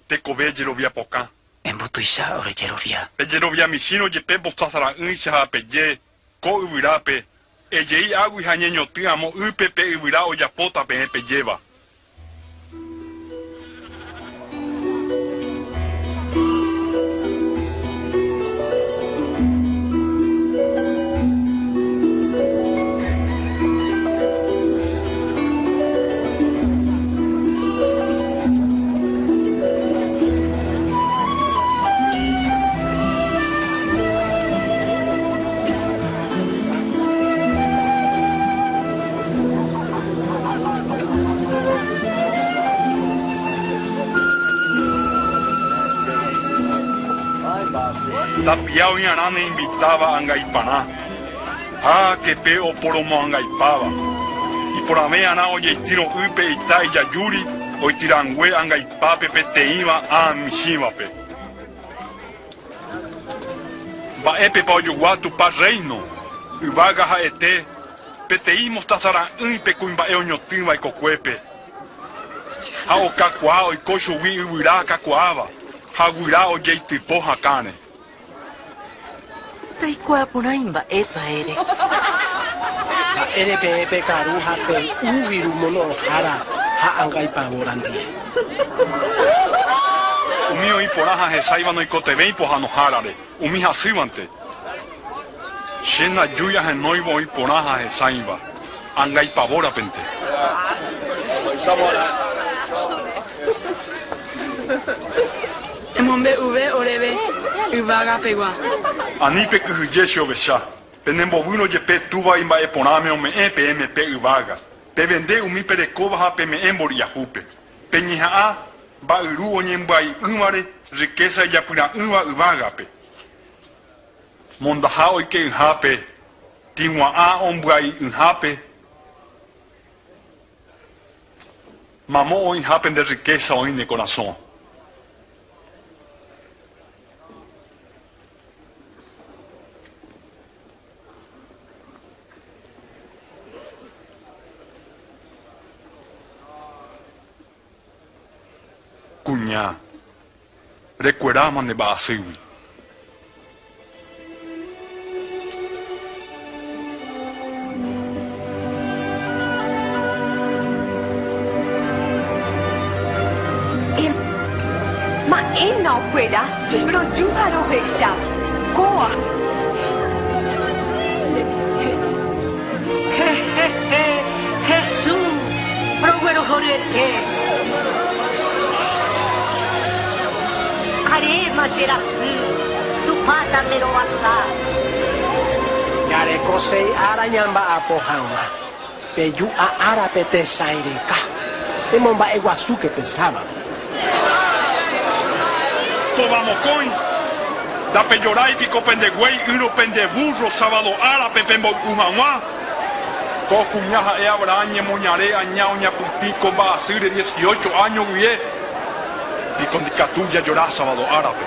tekove jerovia pokã. Embotuicha ore jerovia. Pejerovia michĩrõ jepe mostaza ra'ỹicha ha peje ko yvyrápe, Ejei águi ha ñeñotỹ amo ýpe pe yvyra ojapóta peẽ pejéva. Tapia oĩarã ne invitáva angaiparã, ha kepe oporomoangaipáva. Iporãve'arã ojeitýrõ ýpe ita ijajúri oityrangue angaipápe peteĩva ã michĩvape. Mba'épepa ojogua Tupã Rréino, yvága ha'ete, peteĩ mostaza ra'ỹi pe kuimba'e oñotỹva ikokuépe. Ha okakuaa oiko chugui yvyra kakuaáva ha guyra ojeitypo hakãre. Ndaikuaa porãi mba'épa ere. Mba'ére peẽ pekaru ha pey'u viru mono'õhára ha angaipavóra ndive. Umi oĩ porã ha hesáiva noikotevẽi pohãnohárare, umi hasývante. Che najúi ahenóivo oĩ porã ha hesãiva, angaipavórapente. Emombe'uve oréve yvága pegua. Ani pekyhyje che ovecha, pene mbovýrõ jepe Túva imba'e porãme ome'ẽ peẽme pe yvága. Pevende umi perekóva ha peme'ẽ mboriahúpe. Peñeha'ã mba'yru oñembyai'ỹvare rikésa ijapyra'ỹva yvágape. Mondaha oike'ỹhápe, tĩgua'ã ombyai'ỹhápe. Mamo oĩha pende rikésa oĩ ne korasõ. Kuña, rekueráma ne mba'asýgui. Ma'ẽna okuera, roju ha rohecha kóa. Hehehe, Jesús, roguerohoryete. Aréma che rasy, Tupã ta nde rovasa. Jareko sei ára ñamba'apo hag̃ua, peju'a árape tesãi reka, pemomba'eguasúke pe sábado. Tovamokõi, ndapejorái piko pende guéi ỹrõ pende vúrro sábado árape pemboy'u hag̃ua? Ko kuña ha'e Abraham ñemoñare aña oñapytĩ ko mba'asýre dieciocho áño guie, piko ndikatu jajora sábado árape.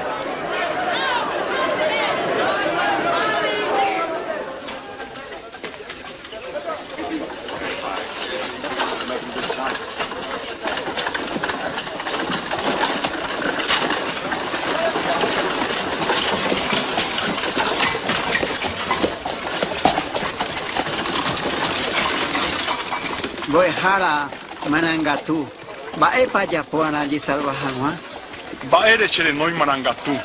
Mbo'ehára marangatu, mba'épa ajapo arã ajesalva hag̃ua? Mba'ére che renói marangatu?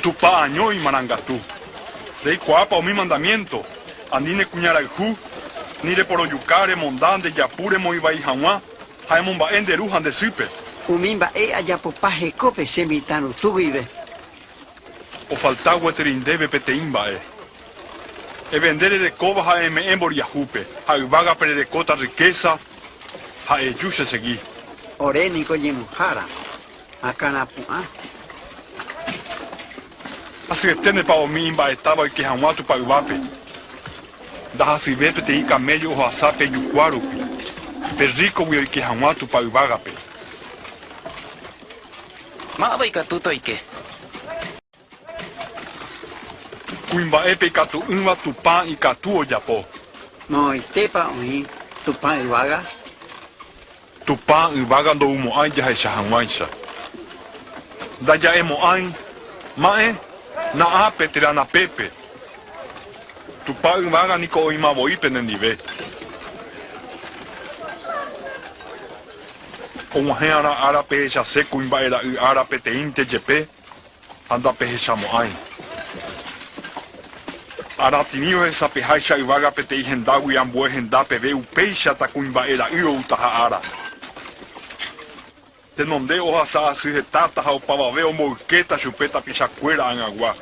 Tupã año imarangatu. Reikuaápa umi mandamiénto, ani ne kuñarayhu, ni reporojuka, remonda, ndejapu remoĩ vai hag̃ua, ha emomba'e nde ru ha nde sýpe. Umi mba'e ajapopa hekópe che mitãrusu guive. Ofalta gueteri ndéve peteĩ mba'e. Evende rerekóva ha eme'ẽ mboriahúpe, ha yvágape rerekóta rrikésa, ha eju chesegi. Ore niko ñemuhára, akãrapu'ã. Hasyeténepa umi imba'etáva oike hag̃ua Tupã yvápe? Ndahasyive peteĩ kaméllo ohasa pe jukua rupi, pe rríkogui oike hag̃ua Tupã yvágape. Máva ikatúta oike? Kuimba'épe ikatu'ỹva Tupã ikatu ojapo. Moõitépa oĩ Tupã yvága? Tupã yvága ndoumo'ãi jahecha hag̃uáicha. Ndaja'emo'ãi, Ma'ẽ, na'ápe térã napépe. Tupã yvága niko oĩma voi penendive. Og̃uahẽ ára ára pehechase kuimba'e ra'y ára peteĩnte jepe ha ndapehechamo'ãi. Aratiri ohesapeháicha yvága peteĩ hendágui ambue henda peve upéichata kuimba'e ra'y outaha ára. Tenonde ohasa asy hetáta ha opavave omboykéta chupe tapichakuéra ag̃agua.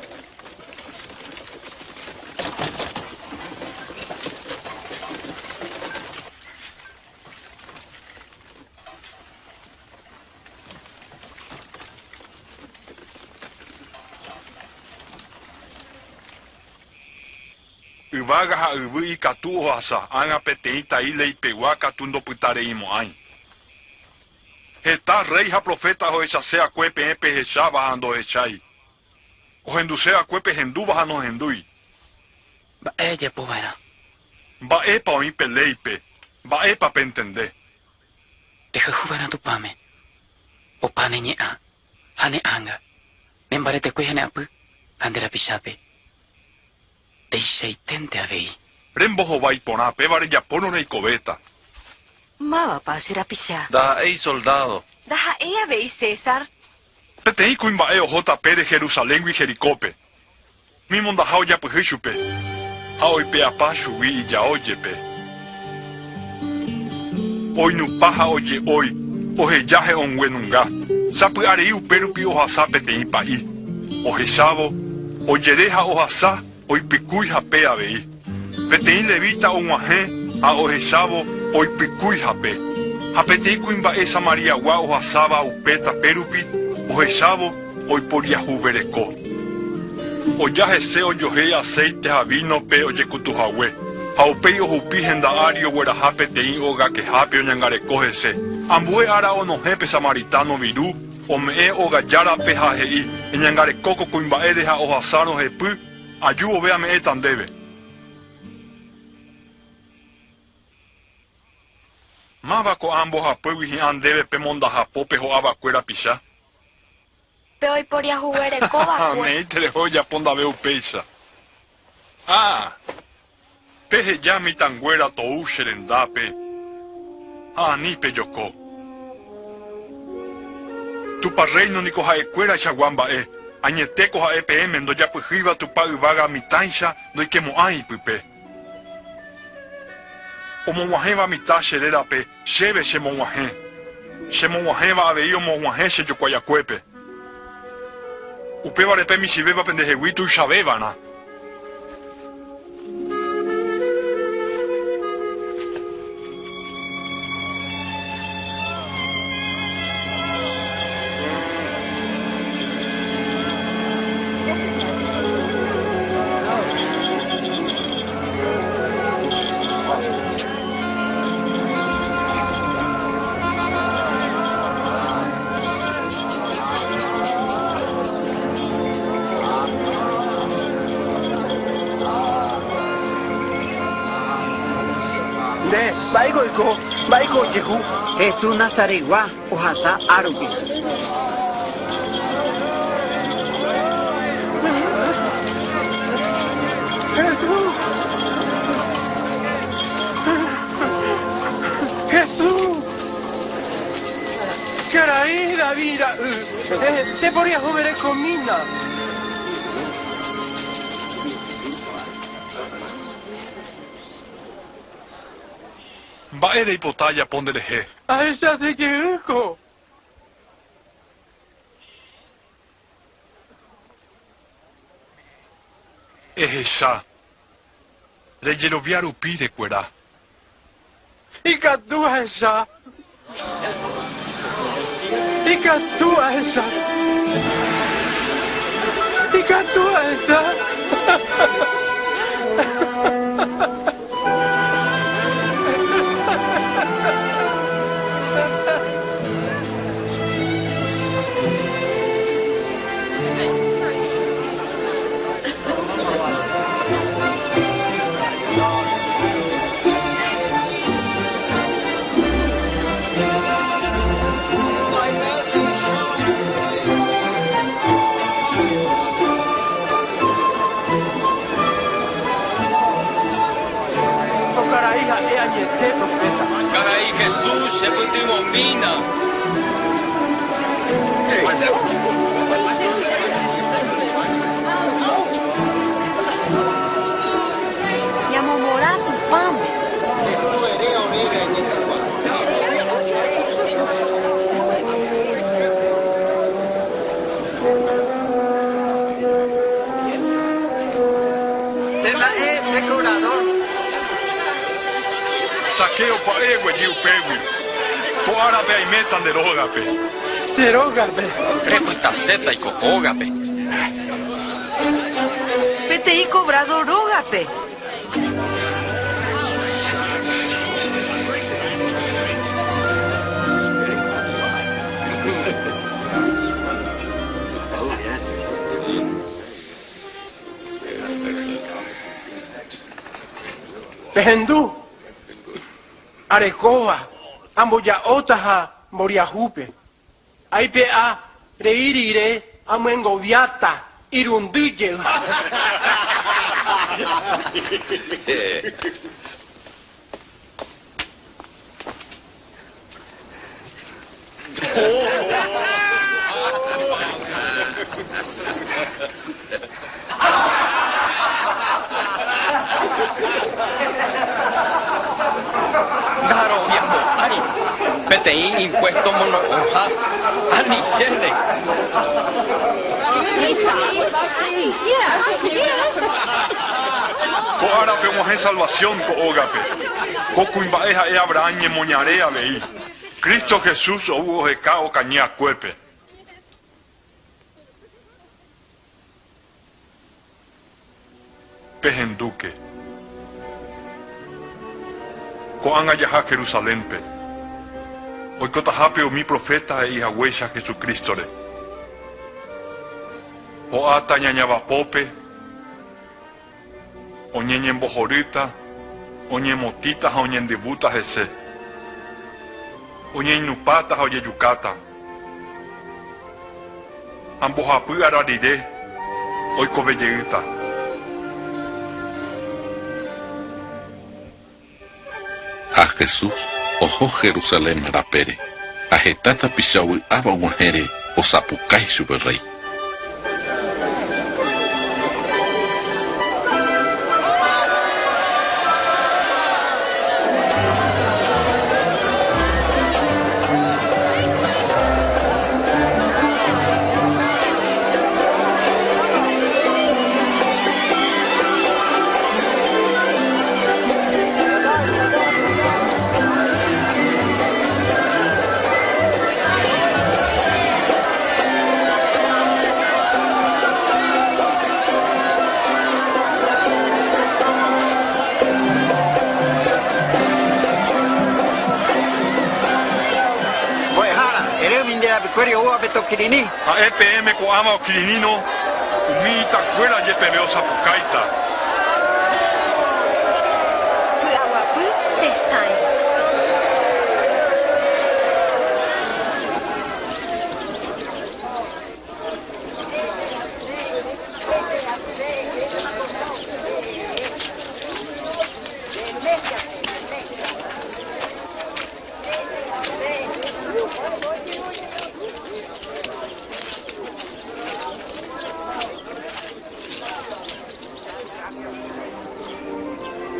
Yvága ha yvy ikatu ohasa, ág̃a peteĩ tai leipegua katu ndopytareimo'ãi. Heta rréi ha proféta ohechase akue peẽ pehecháva ha ndohechái. Ohenduse akue pehendúva ha nohendúi. Mba'e ajapo va'erã? Mba'épa oĩ pe léipe? Mba'épa pentende? Rehayhu va'erã Tupãme, opa ne ñe'ã ha ne ánga, ne mbaretekue ha ne apy ha nde rapichápe. Peichaiténte avei. Rembohovái porã péva rejapórõ reikovéta. Mávapa che rapicha? Ndaha'éi soldádo. Ndaha'éi avei César. Peteĩ kuimba'e oho tapére Jerusaléngui Jericópe. Umi mondaha ojapyhy chupe ha oipe'apa chugui ijao jepe. Oinupã ha oje'ói, oheja he'õngue nunga. Sapy'arei upérupi ohasa peteĩ pa'i. Ohechávo, ojere ha ohasa oipykúi hape avei. Peteĩ levíta og̃uahẽ ha ohechávo oipykúi hape. Ha peteĩ kuimba'e Samariagua ohasáva upe tapérupi ohechávo oiporiahuvereko. Oja hese ojohéi aséite ha vínope ojekutu hague, ha upéi ohupi henda ári ogueraha peteĩ ogakehápe oñangareko hese. Ambue ára onohẽ pe samaritáno viru, ome'ẽ óga járape ha he'i, Eñangareko ko kuimba'ére ha ohasárõ hepy, aju vove ame'ẽta ndéve. Máva ko'ã mbohapýgui hi'ã ndéve pe mondaha pópe ho'ava'ekue rapicha? Pe oiporiahuverekova'ekue. Neĩte reho ojapo ndave upéicha. Ha! Peheja mitãnguéra tou che rendápe ha ani pejoko. Tupã Rréino niko ha'ekuéraichagua mba'e, añetéko ha'e peẽme ndojapyhýiva Tupã yvága mitãicha ndoikemo'ãi ipype. Omog̃uahẽva mitã che rérape, chéve chemog̃uahẽ. Chemog̃uahẽva avei omog̃uahẽ che jokuaiakuépe. Upévare pe michĩvéva pendehegui tuichavévarã. Nde, mba'éiko oiko, mba'éiko ojehu? Jesús Nazaretgua ohasa árupi. Jesús! Jesús! Karai David ra'y, che poriahuverekomína. Mba'e reipota ajapo nderehe? Ahechase jeýko. Ehecha, rejerovia rupi rekuera. Ikatu ahecha. Ikatu ahecha. Ikatu ahecha. Ko karai ha'e añete proféta. Karai Jesús, chepytyvõmína. Ñamomorã Tupãme. Jesús ere oréve añetegua. Pe mba'e pe cobrador. Zaqueo pya'e eguejy upégui. Ko árape aiméta nde rógape. Che rógape. Repytasétaiko hógape. Peteĩ cobrador rógape. Pehendu, arekóva amboja'ótaha mboriahúpe. Aipe'a rei rire amyengoviáta irundy jey. Ndaroviamo'ãi. peteĩ impuesto mono'õha. Anichéne! Ko árape og̃uahẽ salvación ko ógape. Ko kuimba'e ha'e Abraham ñemoñare avei. Cristo Jesús ou oheka okañy akuépe. Pehendúke. Ko'ág̃a jaha Jerusalénpe, oikotahápe umi proféta he'i haguéicha Jesucrístore. Ho'áta ñañavapópe, oñeñembohorýta, oñemotĩta ha oñendyvúta hese. Oñeinupãta ha ojejukáta. Ha mbohapy ára rire oikove jeýta. Ha Jesús oho Jerusalén rapére, ha heta tapicha ovy'áva og̃uahẽre osapukái chupe rréi. Mbo'ehára, eremi nde rapykuéri oúvape tokirirĩ. Ha'e peẽme ko'ãva okirirĩrõ, umi itakuéra jepeve osapukáita. Py'aguapy tesãi.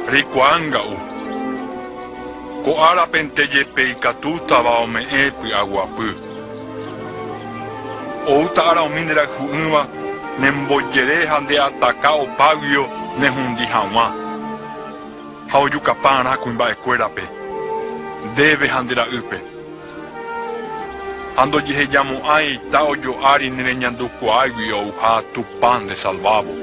Reikuaánga'u, ko árapente jepe ikatútava ome'ẽ py'aguapy. Oúta ára umi nderayhu'ỹva nembojere ha nde'ataka opáguio nehundi hag̃ua, ha ojukapa arã kuimba'ekuérape, ndéve ha nde ra'ýpe. Ha ndojehejamo'ãi ita ojo'ári nereñandukuaáigui ouha Tupã ndesalvávo.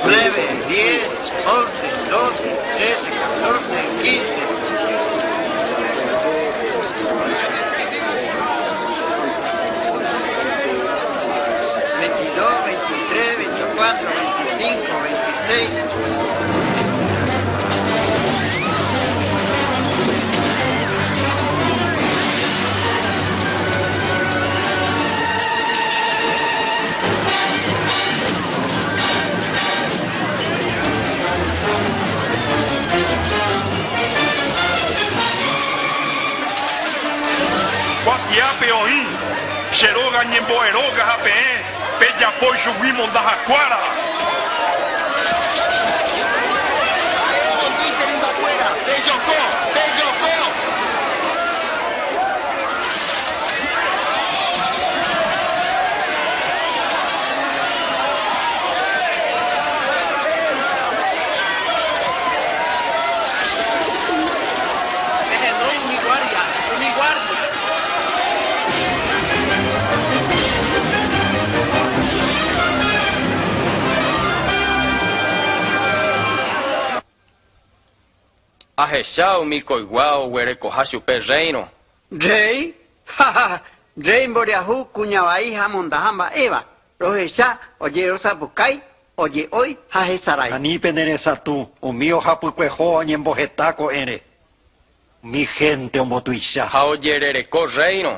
Nueve, diez, once, doce, trece, catorce, quince. Veintidós, veintitrés, veinticuatro, veinticinco, veintiséis. Kuatiápe oĩ, Che róga ñembo'e róga ha peẽ pejapo ichugui mondahakuára. Ha'e omondi che rymbakuéra, Pejoko! Pejoko! Pehenói umi guárdia, umi guárdia! Ahecha umi koygua oguerekoha chupe rréirõ. Rréi? Ha ha! Rréi mboriahu kuña vai ha mondaha mba'éva, rohecha ojerosapukái, oje'ói ha hesarái. Ani pene resatũ, umi ohapykueho oñemboheta ko'ẽre. Umi hénte ombotuicha. Ha ojerereko rréirõ.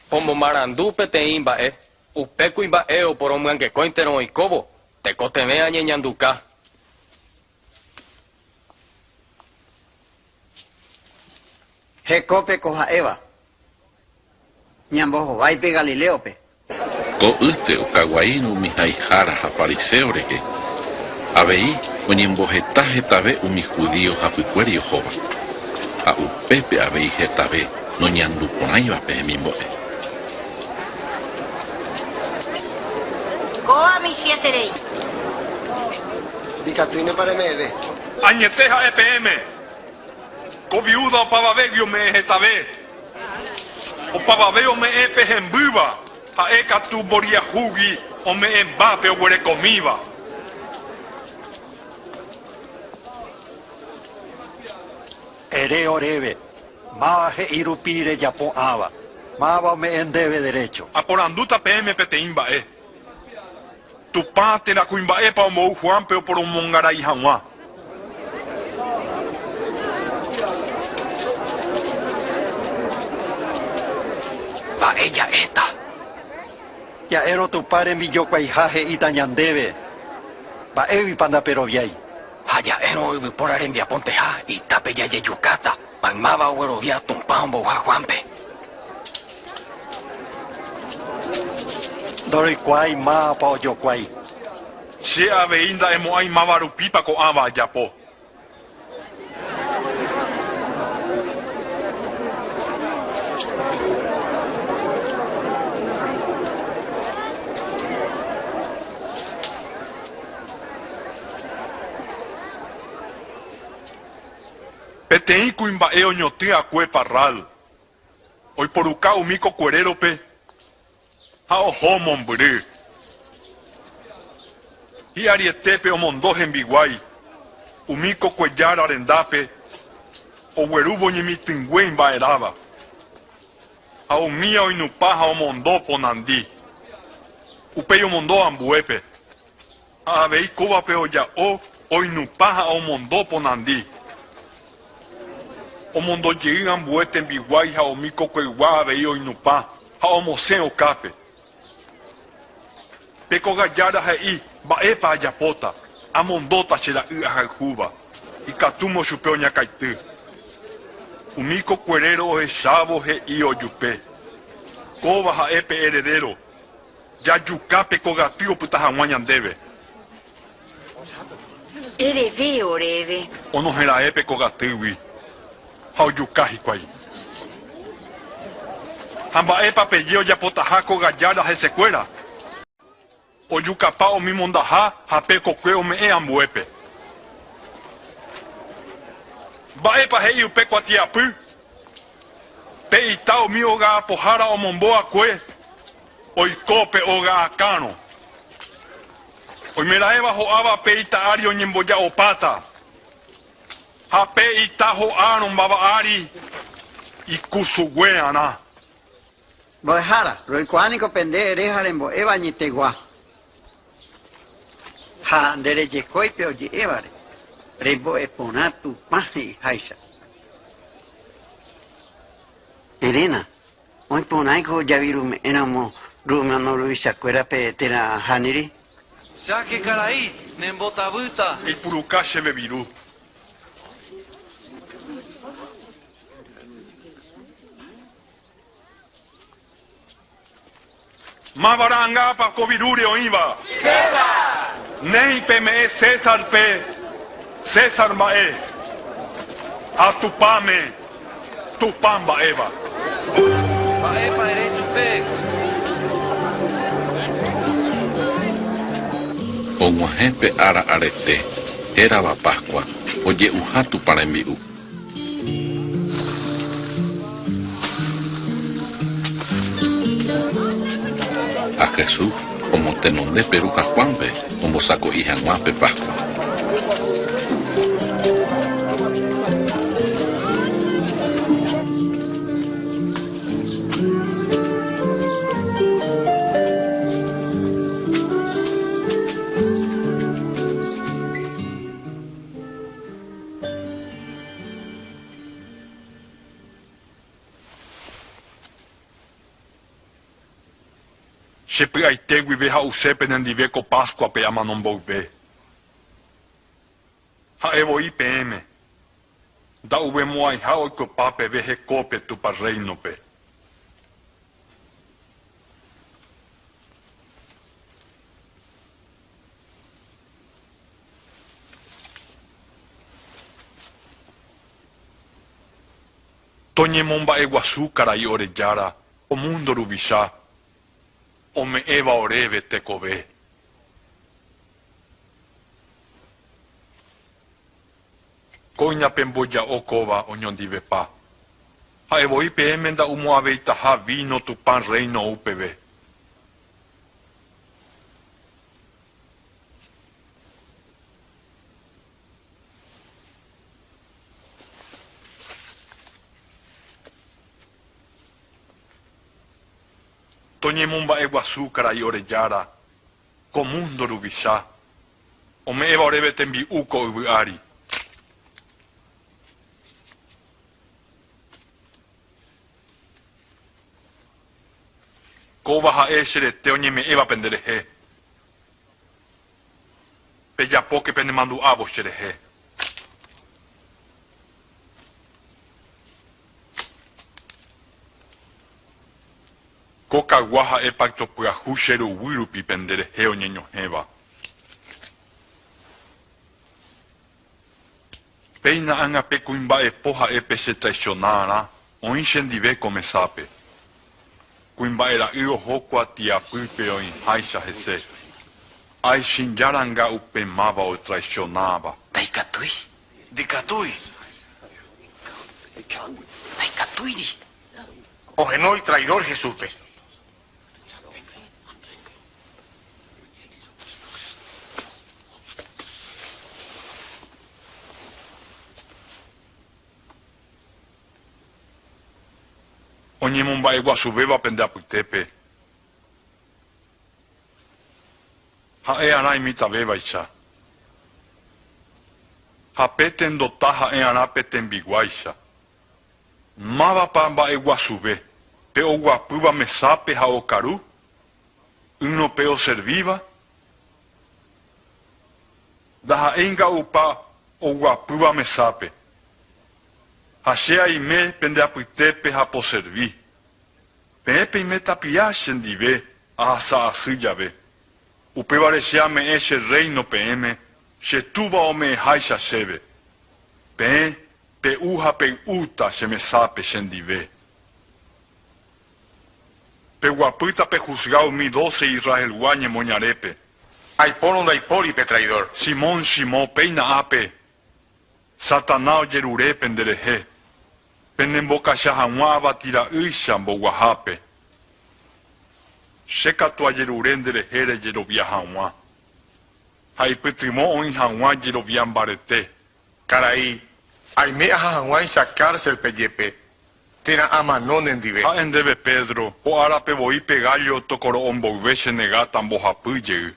Pomomarandu peteĩ mba'e. Upe kuimba'e oporomyangekóinterõ oikóvo, tekotevẽ añeñanduka. Hekópe ko ha'éva. Ñambohovái pe Galiléope. Ko'ýte okaguaírõ umi haihára ha fariséo rehe, avei oñemboheta hetave umi judío hapykuéri ohóva, ha upépe avei hetave noñanduporãiva pe hemimbo'e. Kóa michĩeterei. Ndikatúinepa reme'ẽve. Añete ha'e peẽme, ko viúda opavavégui ome'ẽ hetave. Opavave ome'ẽ pe hembýva, ha'e katu mboriahúgui ome'ẽmba pe oguerekomíva. Ere oréve, máva he'i rupi rejapo ãva, máva ome'ẽ ndéve derécho. Aporandúta peẽme peteĩ mba'e. Tupã térã kuimba'épa ombou Juánpe oporomongarai hag̃ua. Mba'e ja'éta? Ja'érõ Tupã rembijokuaiha he'íta ñandéve, Mba'éguipa ndaperoviái? Ha ja'érõ yvypóra rembiaponteha itápe jajejukáta, maymáva oguerovia Tupã ombouha Juánpe. Ndoroikuaái mávapa ojokuái. Che avei nda'emo'ãi máva rupípa ko'ãva ajapo. Peteĩ kuimba'e oñotỹ akue parral. Oiporuka umi kokuerérope ha oho mombyry. Hi'arietépe omondo hembiguái umi kokuejára rendápe oguerúvo ñemitỹngue imba'erãva. Ha umía oinupã ha omondo ponandi. Upéi omondo ambuépe. Ha avei kóvape oja'o, oinupã ha omondo ponandi. Omondo jey ambue tembiguái ha umi kokueygua avei oinupã ha omosẽ okápe. Pe kogajára he'i, Mba'épa ajapóta? Amondóta che ra'y ahayhúva. Ikatúmo chupe oñakãity. Umi kokueréro ohechávo he'i ojupe, Kóva ha'e pe eredéro. Jajuka pe kogaty opyta hag̃ua ñandéve. Ereve oréve. Onohẽra'e pe kogatýgui ha ojuka hikuái. Ha mba'épa peje ojapotaha kogajára hesekuéra? Ojukapa umi mondaha ha pe kokue ome'ẽ ambuépe. Mba'épa he'i upe kuatiapy? Pe ita umi ogaapohára omombo akue oiko pe óga akãrõ. Oimeraẽva ho'áva pe ita ári oñemboja'opáta, ha pe ita ho'árõ mbava ári ikusugue'arã. Mbo'ehára, roikuaa niko pe nde ere ha rembo'éva añetegua, ha nderejekói pe oje'évare, rembo'e porã Tupã he'iháicha. Eréna, oĩ porãiko javirume'ẽramo romano ruvichakuérape térã ahániri? Cháke karai, nembotavýta. Eipuruka chéve viru. Máva ra'angápa ko virúre oĩva? César! Néi peme'ẽ Césarpe César mba'e, ha Tupãme Tupã mba'éva. Mba'épa ere chupe? Og̃uahẽ pe ára arete, hérava Pascua, oje'uha Tupã rembi'u. Ha Jesús omotenonde Peru ha Juánpe ombosako'i hag̃ua pe Pascua. Che py'aite guive ha'use penendive ko Páskuape amano mboyve. Ha'e voi peẽme, nda'uvemo'ãiha oikopa peve hekópe Tupã Rréinope. Toñemomba'eguasu karai ore Jára, ko múndo ruvicha, ome'ẽva oréve tekove. Kóina pemboja'o kóva oñondivepa. Ha'e voi peẽme nda'umo'ãveitaha víno Tupã Rréino ou peve. Toñemomba'eguasu karai ore Jára, ko múndo ruvicha, ome'ẽva oréve tembi'u ko yvy ári. Kóva ha'e che rete oñeme'ẽva penderehe. Pejapóke penemandu'ávo cherehe. Ko kagua ha'e pacto pyahu che ruguy rupi penderehe oñeñohẽva. Péina ág̃a pe kuimba'epo ha'e pe che traicionarã oĩ chendive ko mesápe. Kuimba'e ra'y oho kuatiapýpe oĩháicha hese. Aichinjáranga upe máva otraicionáva. Ndaikatúi. Ndikatúi. Ndaikatúiri. Ohenói traidor Jesúspe. Oñemomba'eguasuvéva pende apytépe, ha'e arã imitãvévaicha, ha pe tendota ha'e arã pe tembiguáicha. Mávapa mba'eguasuve, pe oguapýva mesápe ha okaru, ỹrõ pe oservíva? Ndaha'éi nga'upa oguapýva mesápe. Ha che aime pende apytépe ha poservi. Peẽ peime tapia chendive ahasa asy jave. Upévare che ame'ẽ che rréino peẽme, che Túva ome'ẽháicha chéve. Peẽ pe'u ha pey'úta che mesápe chendive. Peguapýta pehusga umi dóse Israelgua ñemoñarépe. Aipórõ ndaipóri pe traidor. Simón, Simón, péina ápe, Satana ojerure penderehe, penembokacha hag̃ua avatíra'ýicha mboguahápe. Che katu ajerure nderehe rejerovia hag̃ua, ha ipytyvõ oĩ hag̃ua jerovia mbarete. Karai, aime aha hag̃uáicha cárcel-pe jepe, térã amano nendive. Ha'e ndéve Pedro, ko árape voi pe gállo tokoro'o mboyve che negáta mbohapy jey.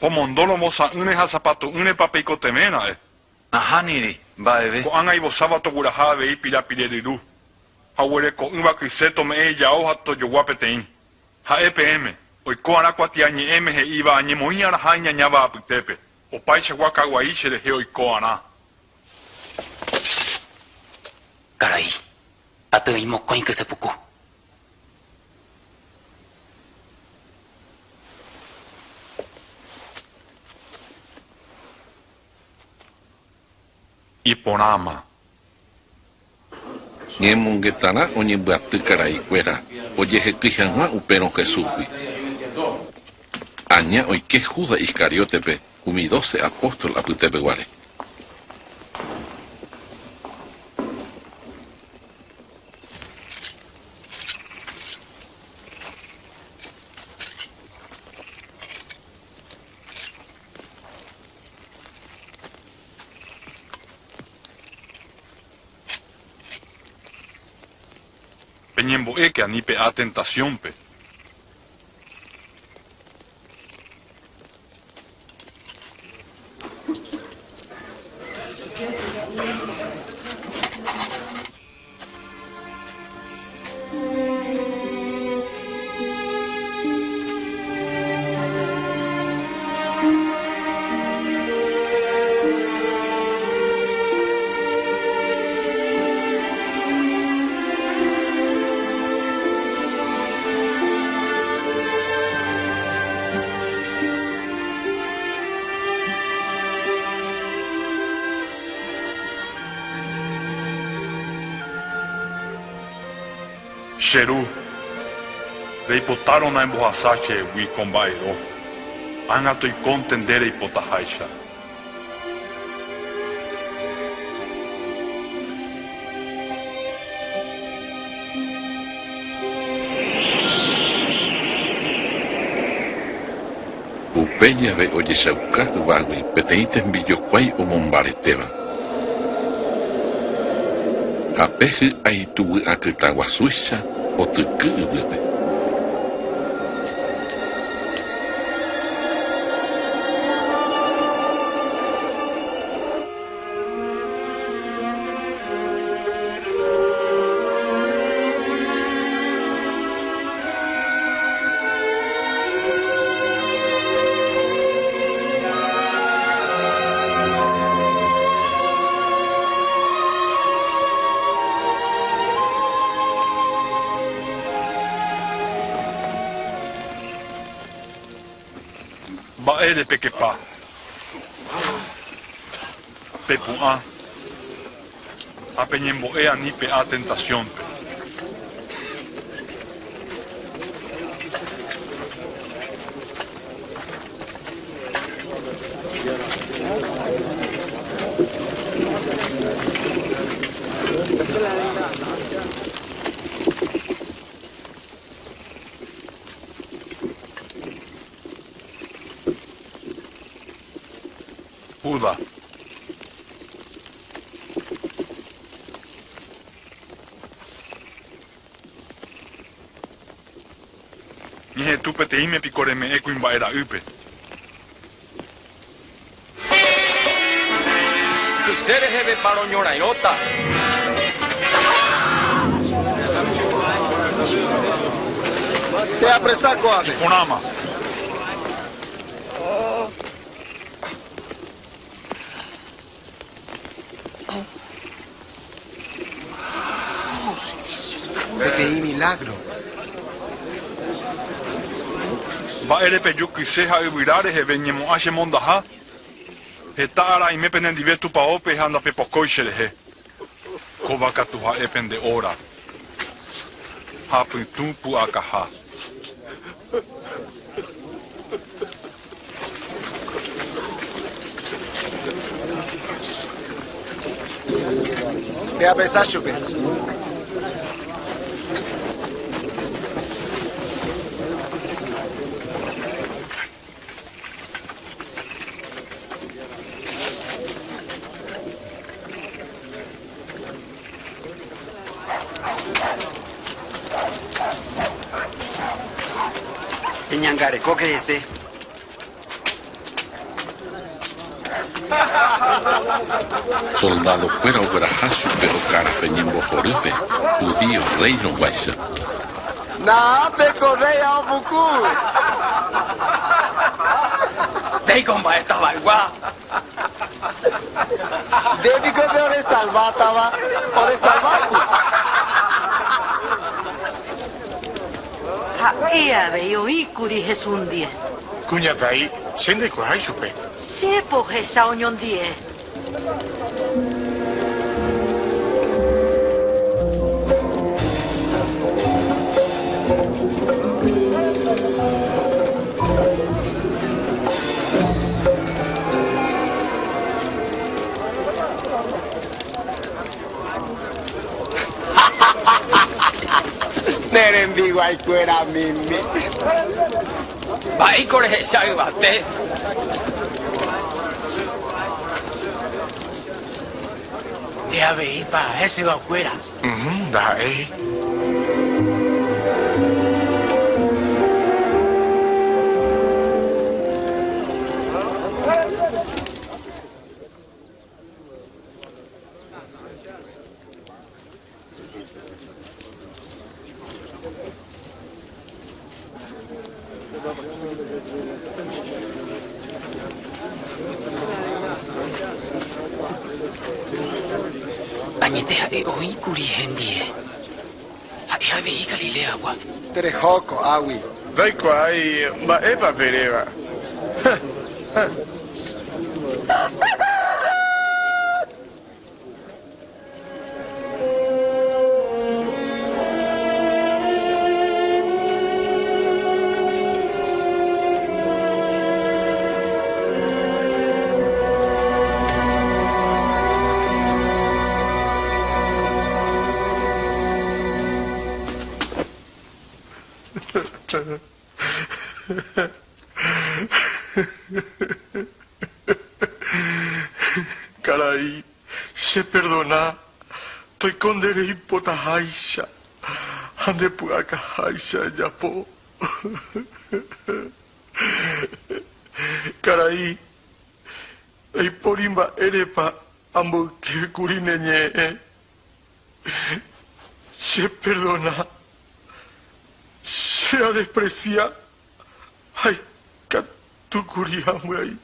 Pomondóro mosã'ỹre ha sapatu'ỹrepa peikotevẽ ra'e. Nahániri, mba'eve. Ko'ág̃a ivosáva togueraha avei pirapire ryru, ha oguereko'ỹva kyse tome'ẽ ijao ha tojogua peteĩ. Ha'e peẽme, oiko arã kuatiañe'ẽme he'íva añemoĩ araha iñañáva apytépe, opaichagua kaguai che rehe oiko arã. Karai, ápe oĩ mokõi kyse puku. Iporãma. Ñemongetarã oñembyaty karai kuéra ojehekýi hag̃ua upérõ Jesúsgui. Aña oike Judas Iscariote-pe umi dóse apóstol apytépe guare. Peñembo'éke ani pe'a tentación-pe. Che Ru, reipotárõ naembohasa chehegui ko mba'ero, ág̃a toikónte nde reipotaháicha. Upe jave ojechauka yvágui peteĩ tembijokuái omombaretéva. Ha pe hy'ái tuguy akytã guasúicha otyky yvýpe. Mba'ére pekepa? Pepu'ã ha peñembo'e ani pe'a tentación-pe. Judas. Ñehetũ peteĩme piko reme'ẽ kuimba'e ra'ýpe. Kyse rehevepa roñorairõta. Peapresa ko'ápe. Iporãma. Peteĩ milagro. Mba'ére peju kyse ha yvyra reheve ñemo'ã che mondaha? Heta ára aime penendive tupaópe ha ndapepokói cherehe. Kóva katu ha'e pende óra ha pytũ pu'akaha. Peapresa chupe. Eñangarekóke hese. Soldadokuéra ogueraha chupe okárape ñembohorýpe, judío rréirõ guáicha. Na'ápe ko rréi ao puku. Ndéiko mba'e tavaygua. Nde piko pe oresalvátava, oresalvákuri. Ha'e avei oĩkuri Jesús ndie. Kuñataĩ, che ndaikuaái chupe. Che pohecha oñondie. Ne rembiguaikuéra mimi. Mba'éiko rehecha yvate? Nde aveípa hesyvakuéra? Ndaha'éi. Añete ha'e oĩkuri hendie. Ha'e avei Galileagua. Tereho ko'águi. Ndaikuaái mba'épa peréva. Karai, cheperdona, toiko nde reipotaháicha ha nde pu'akaháicha ejapo. Karai, eipori mba'érepa amboyke kuri ne ñe'ẽ. Cheperdona, che adesprecia ha ikatu kuri ambyai.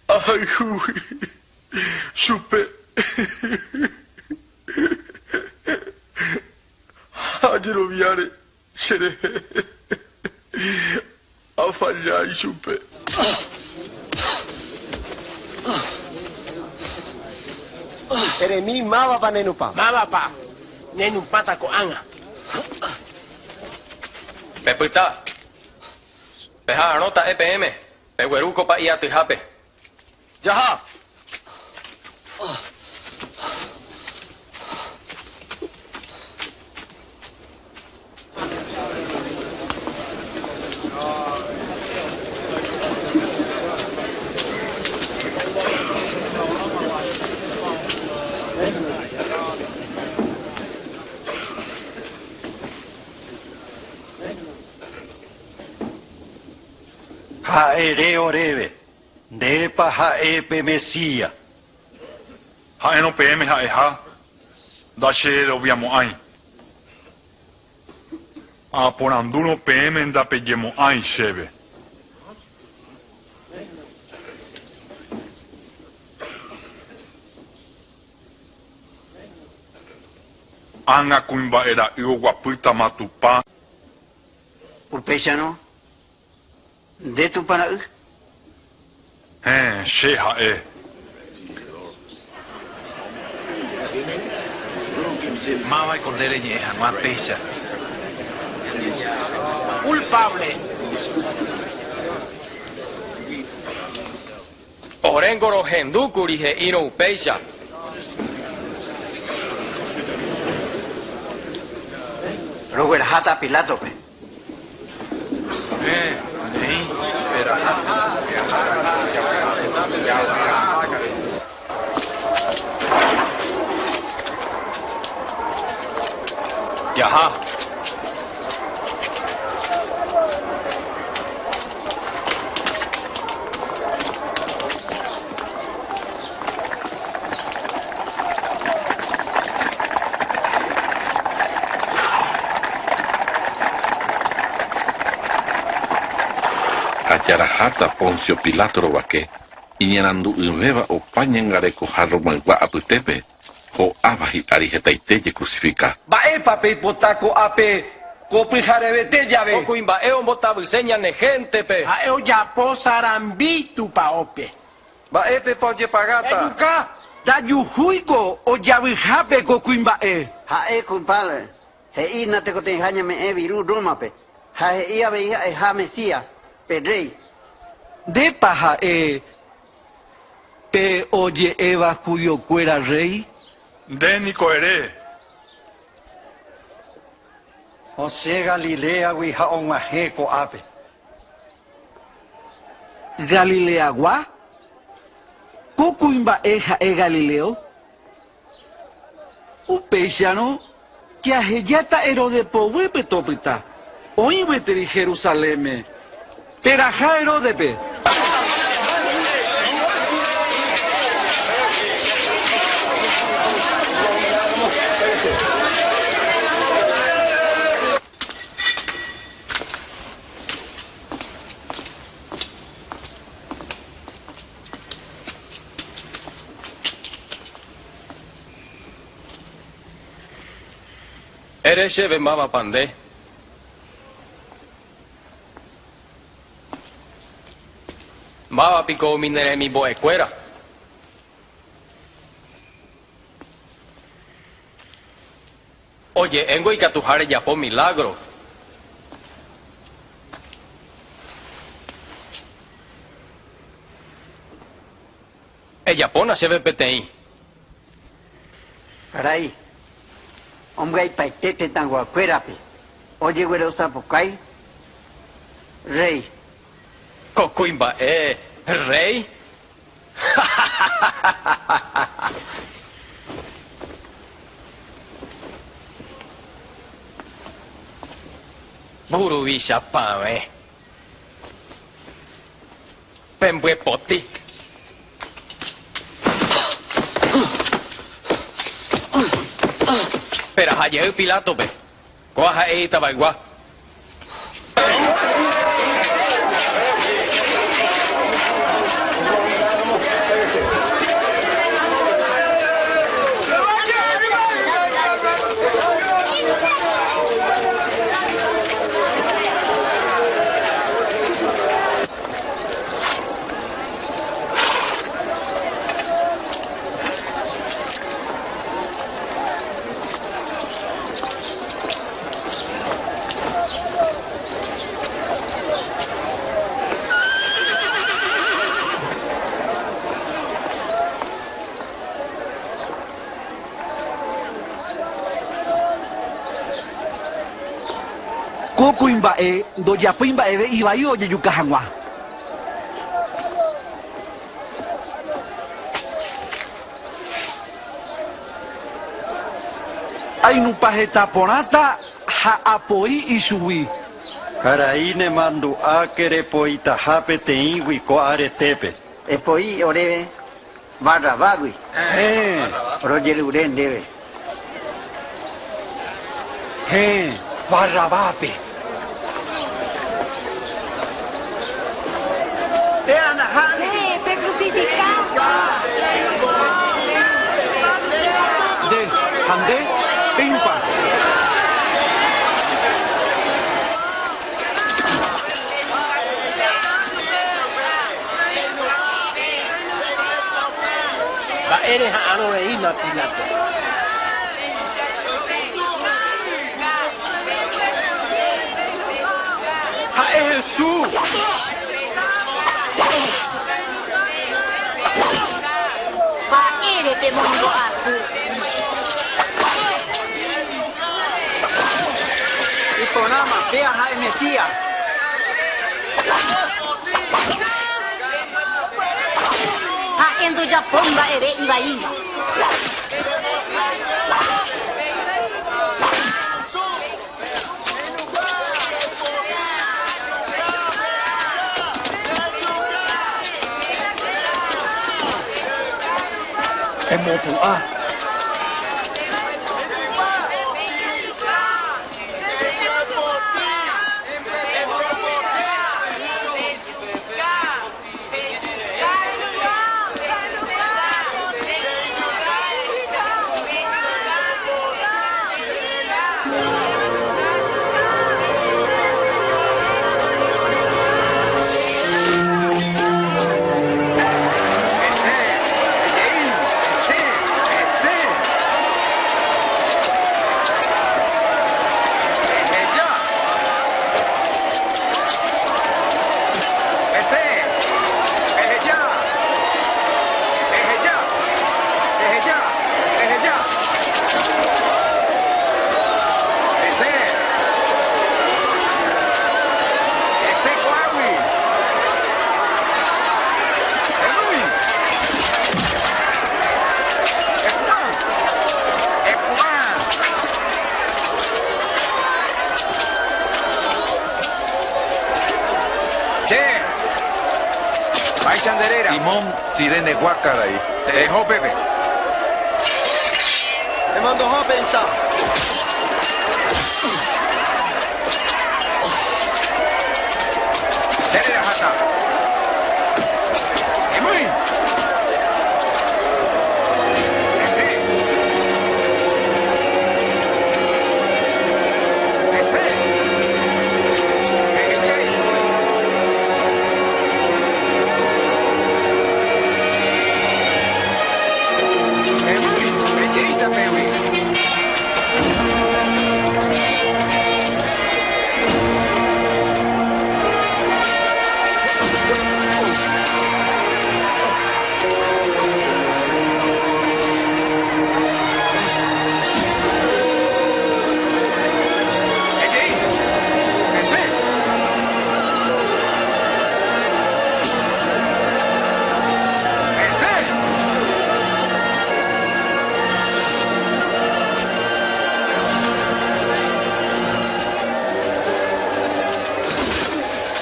Ahayhúgui chupe ha ajeroviáre cherehe afalla ichupe. Eremi mávapa nenupã. Mávapa nenupãta ko'ág̃a. Pepyta. Peha'arõ ta'e peẽme, pegueru ko pa'i atyhápe. Jaha! Ha ere oréve, Ndépa ha'e pe Mesías? Ha'érõ peẽme ha'eha, ndachereroviamo'ãi. Ha aporandúrõ peẽme ndapejemo'ãi chéve. Ág̃a kuimba'e ra'y oguapýtama Tupã. Upéicharõ, nde Tupã ra'y? Héẽ, che ha'e. Mávaiko nde reñe'ẽ hag̃ua péicha? Culpable. Oréngo rohendúkuri he'írõ upéicha. Rogueraháta Pilátope. Jaha. Ajaraháta Poncio Pilato rovake, iñarandu'ỹvéva opa ñangarekoha Romaygua apytépe, ho'áva hi'ári hetaite jecrucifica. Mba'épa peipota ko'ápe ko pyharevete jave? Ko kuimba'e ombotavyse ñane héntepe. Ha'e ojapo sarambi tupaópe. Mba'épepa ojepagáta? Ejuka! Ndajuhúiko ojavyhápe ko kuimba'e. Ha'e kulpáble, he'i natekotevẽiha ñame'ẽ viru Rómape, ha he'i avei ha'eha Mesías, pe Rréi. Ndépa ha'e Pe oje'éva judiokuéra rréi? Nde niko ere. Osẽ Galiléagui ha og̃uahẽ ko'ápe. Galileagua? Ko kuimba'e ha'e Galileo? Upéicharõ, che ahejáta Herodes poguýpe topyta, oĩ gueteri Jerusalénme. Peraha Heródespe! Ere chéve mávapa nde. Máva piko umi ne remimbo'ekuéra? Oje'éngo ikatuha rejapo milágro. Ejapóna chéve peteĩ. Karai, ombyaipaite tetãyguakuérape, ojeguerosapukái Rey. Ko kuimba'e rréi? Mburuvicha pavẽ. Pembyepoti. Peraha jey Pilátope. Kóa ha'e itavaygua. Ko kuimba'e ndojapói mba'eve ivai ojejuka hag̃ua. Ainupã heta porãta ha apoi ichugui. Karai nemandu'áke repoitaha peteĩgui ko aretépe. Epoi oréve Barrabágui. Héẽ. Rojerure ndéve. Héẽ, Barrabápe. Péa nahániri. Héẽ, pecrucifica. Nde ha nde, peinupa. Mba'e reha'arõ reína, Pilato? Ha'e Jesús! Mba'ére pemoingo asy? Iporãma, péa ha'e Mesías. Ha'e ndojapói mba'eve ivaíva. Emopu'ã. Simón Cirenegua karai. Tereho pépe. Emondoho pe isã. Che reraháta. Emýi. Esẽ.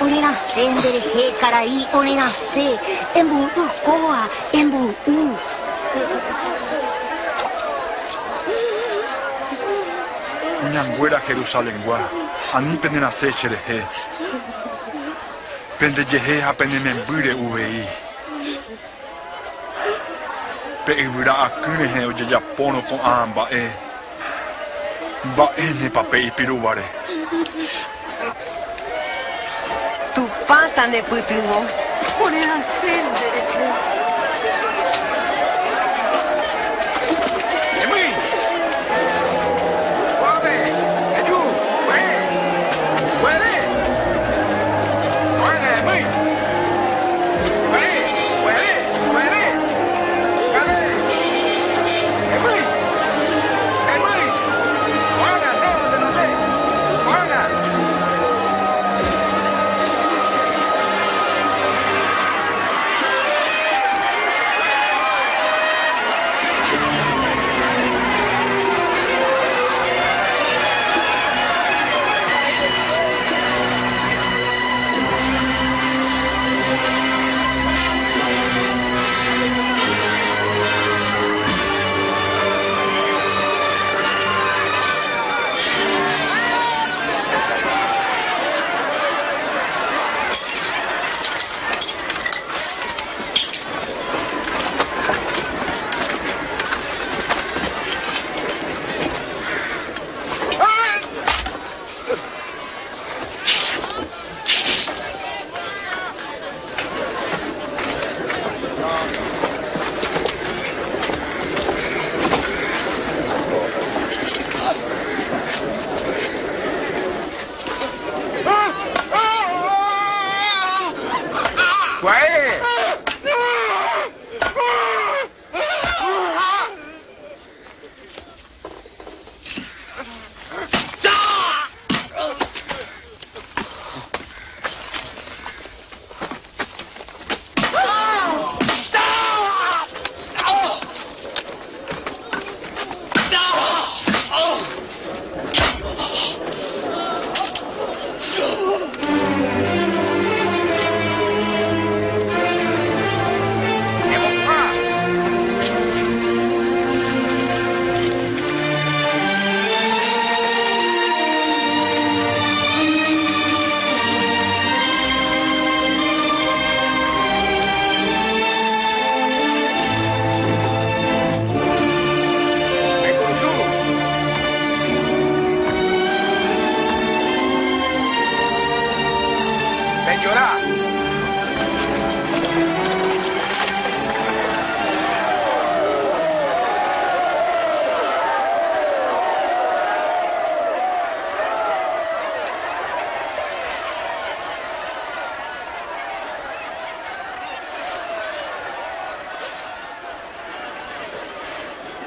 Orerasẽ nderehe, karai, orerasẽ. Emboy'u kóa, emboy'u. Kuñanguéra Jerusalengua, ani penerasẽ cherehe. Pendejehe ha pene membýre uvei. Pe yvyra akỹ rehe ojejapórõ ko'ã mba'e, mba'énepa pe ipirúvare? Tupã tanepytyvõ. Orerasẽ nde rehe.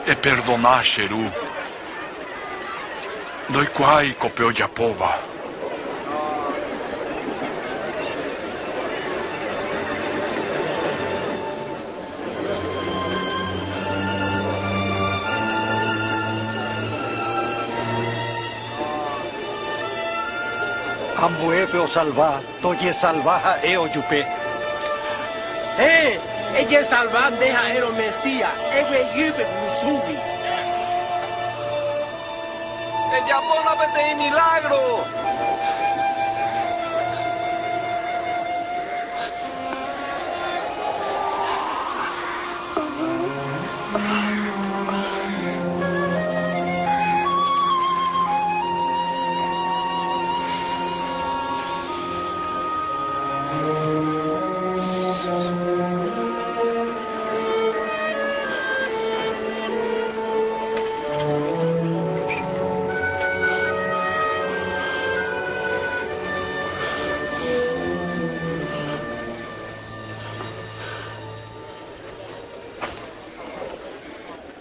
Eperdona che ru. Ndoikuaáiko pe ojapóva. Ambuépe osalva, tojesalva ha'e ojupe. Héẽ, ejesalva nde ha'érõ Mesías, eguejy pe kurusúgui. Ejapóna peteĩ milágro!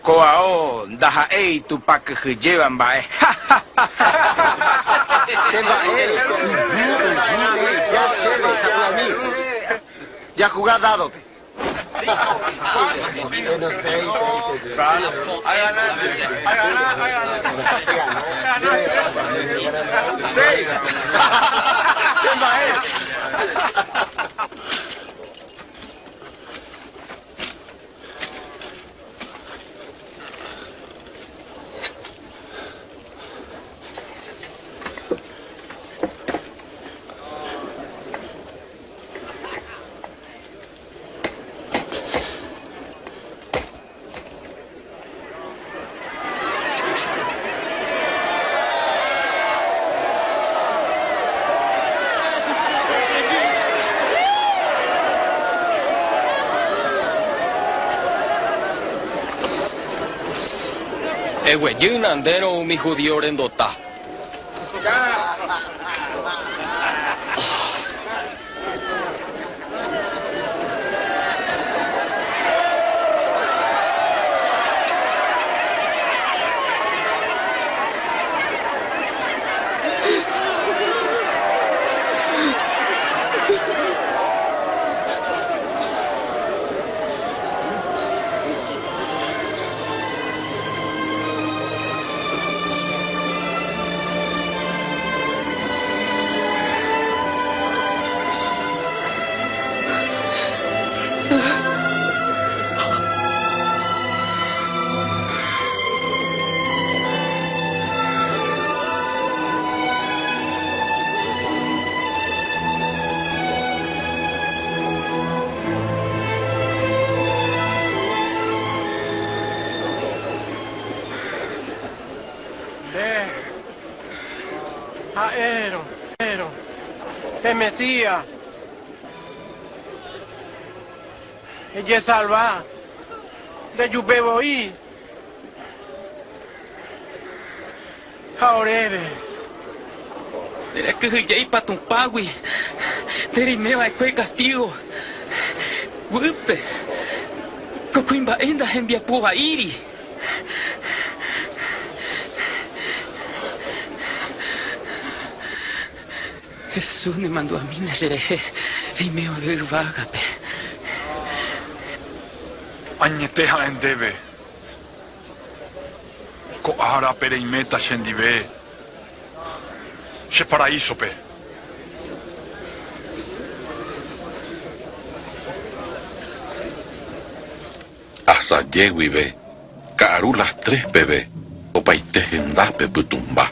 Ko ao ndaha'éi Tupã kyhyjéva mba'e. Che mba'e. Eheja chéve sapy'ami. Jahuga dádope. Che mba'e. Eguejýna ndérõ umi judío rendota. Nde ha'érõ, ha'érõ, pe Mesías, ejesalva ndejupe voi ha oréve. Nderekyhyjéipa Tupãgui, nde reime va'ekue castigo guýpe, ko kuimba'e ndahembiapo vaíri. Jesús, nemandu'amína cherehe reime vove yvágape. Añete ha'e ndéve, ko árape reiméta chendive che paraísope. Asaje guive, ka'aru las tres peve, opaite hendápe pytũmba.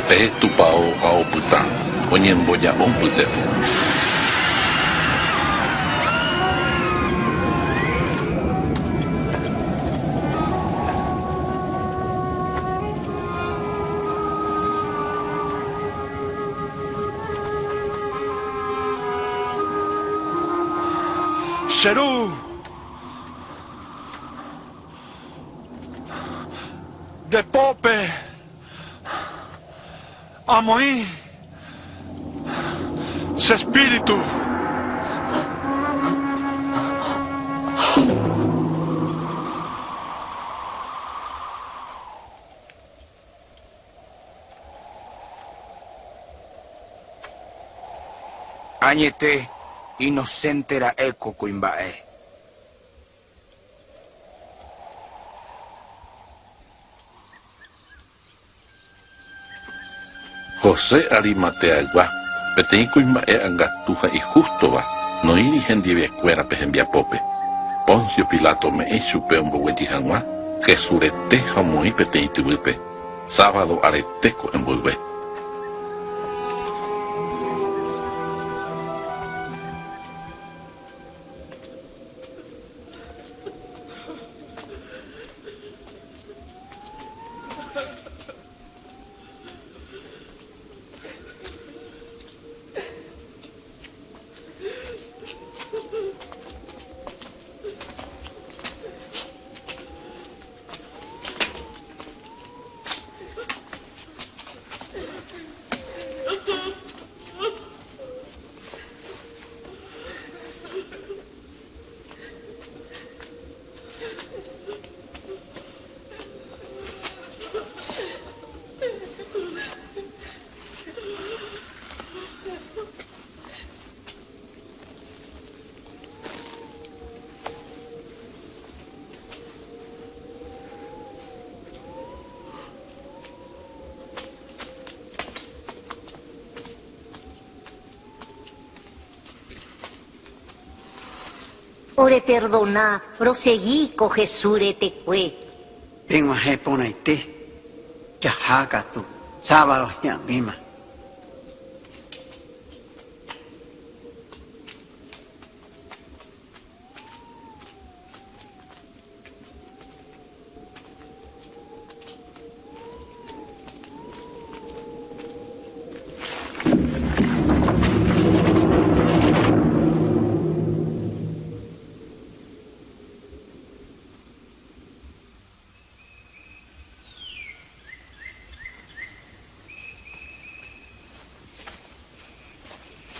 Pe tupao ao pytã oñemboja'o mbytépe. Che ru! Nde pópe amoĩ che espíritu. Añete, inocente ra'e ko kuimba'e. José Arimateaygua, peteĩ kuimba'e angatu ha ihústova, noĩri hendive kuéra pe hembiapópe. Poncio Pilato ome'ẽ chupe omboguejy hag̃ua Jesús rete ha omoĩ peteĩ tyvýpe, sábado arete ko'ẽ mboyve. Oreperdona, rosegi ko Jesús retekue. Peg̃uahẽ porãite. Jaha katu, sábado hi'ag̃uíma.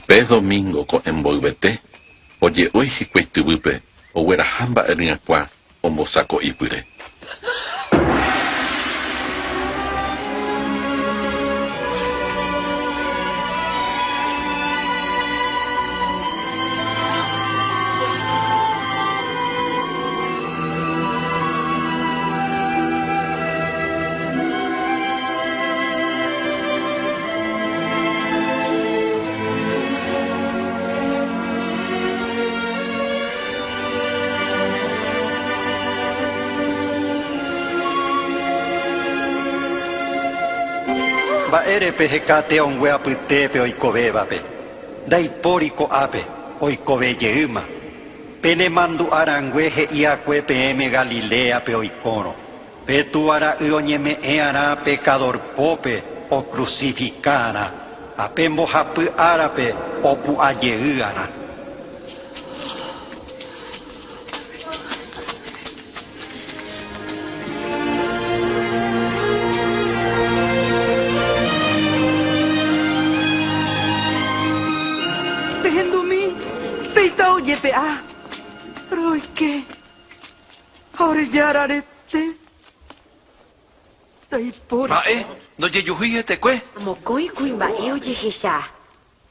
Pe domingo ko'ẽ mboyvete, oje'ói hikuái tyvýpe ogueraha mba'e ryakuã ombosako'ipyre. Mba'ére peheka te'õngue apytépe oikovévape? Ndaipóri ko'ápe, oikove jeýma. Pene mandu'a rangue he'i akue peẽme Galiléape oikórõ. Pe Túva Ra'y oñeme'ẽ arã pekador pópe okrusifika arã, ha pe mbohapy árape opu'ã jey arã. Pehendumi, peita ojepe'a, roike ha ore Jára rete ndaipóri. Mba'e, ndojejuhúi hetekue? Mokõi kuimba'e ojehecha,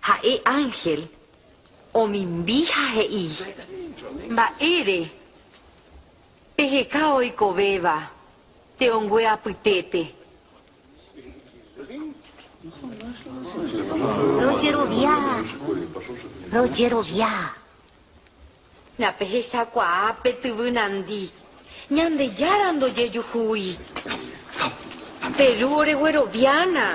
ha'e ánhel, omimbi ha he'i. Mba'ére peheka oikovéva te'õngue apytépe? Rojerovia, rojerovia. Ndapehechakuaa pe tyvy nandi, Ñandejára ndojejuhúi. Peru oregueroviána.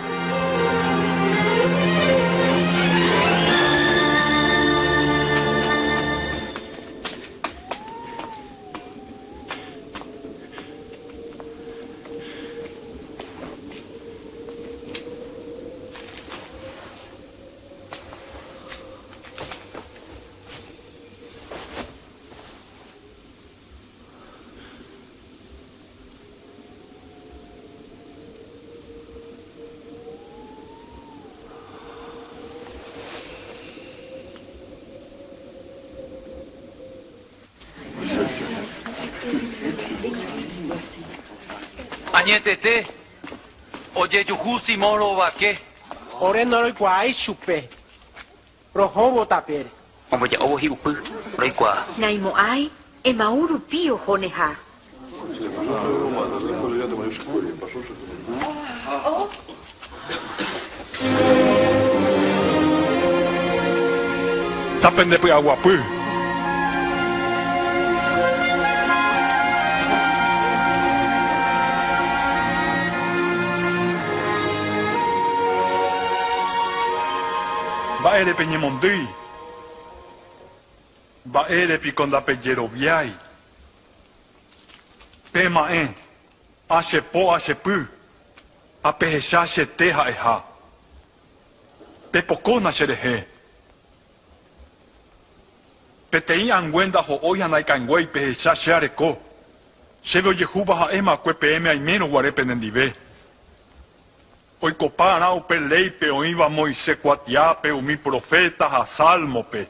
Añetete, ojejuhu Simón rovake. Ore ndoroikuaái chupe. Rohóvo tapére. Omboja'óvo hi'upy, roikuaa. Naimo'ãi Emaú rupi ohóneha. Tapendepy'aguapy. Mba'ére peñemondýi? Mba'ére piko ndapejeroviái? Pema'ẽ, ha che po ha che py, ha pehecha chete ha'eha. Pepokóna cherehe. Peteĩ angue ndaho'ói ha naikãnguéi pehecha che areko. Chéve ojehúva ha'éma akue peẽme aimérõ guare penendive. Oikopa arã upe léipe oĩva Moisés kuatiápe umi proféta ha Sálmope.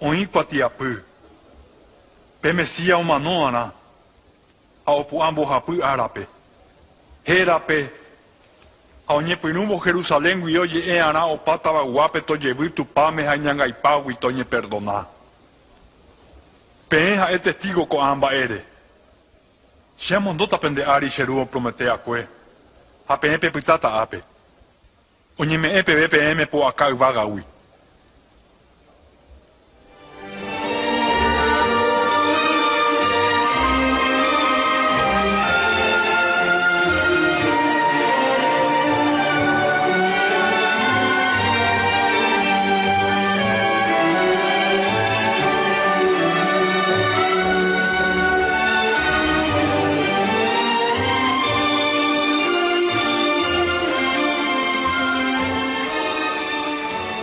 Oĩ kuatiapy. Pe Mesías omano arã ha opu'ã mbohapy árape. Hérape ha oñepyrũvo Jerusalén guie oje'e arã opa tavayguápe tojevy Tupãme ha iñangaipágui toñeperdona. Peẽ ha'e testígo ko'ã mba'ére. Che amondóta pende ári che Ru opromete akue, ha peẽ pepytáta ápe, oñeme'ẽ peve peẽme pu'aka yvágagui.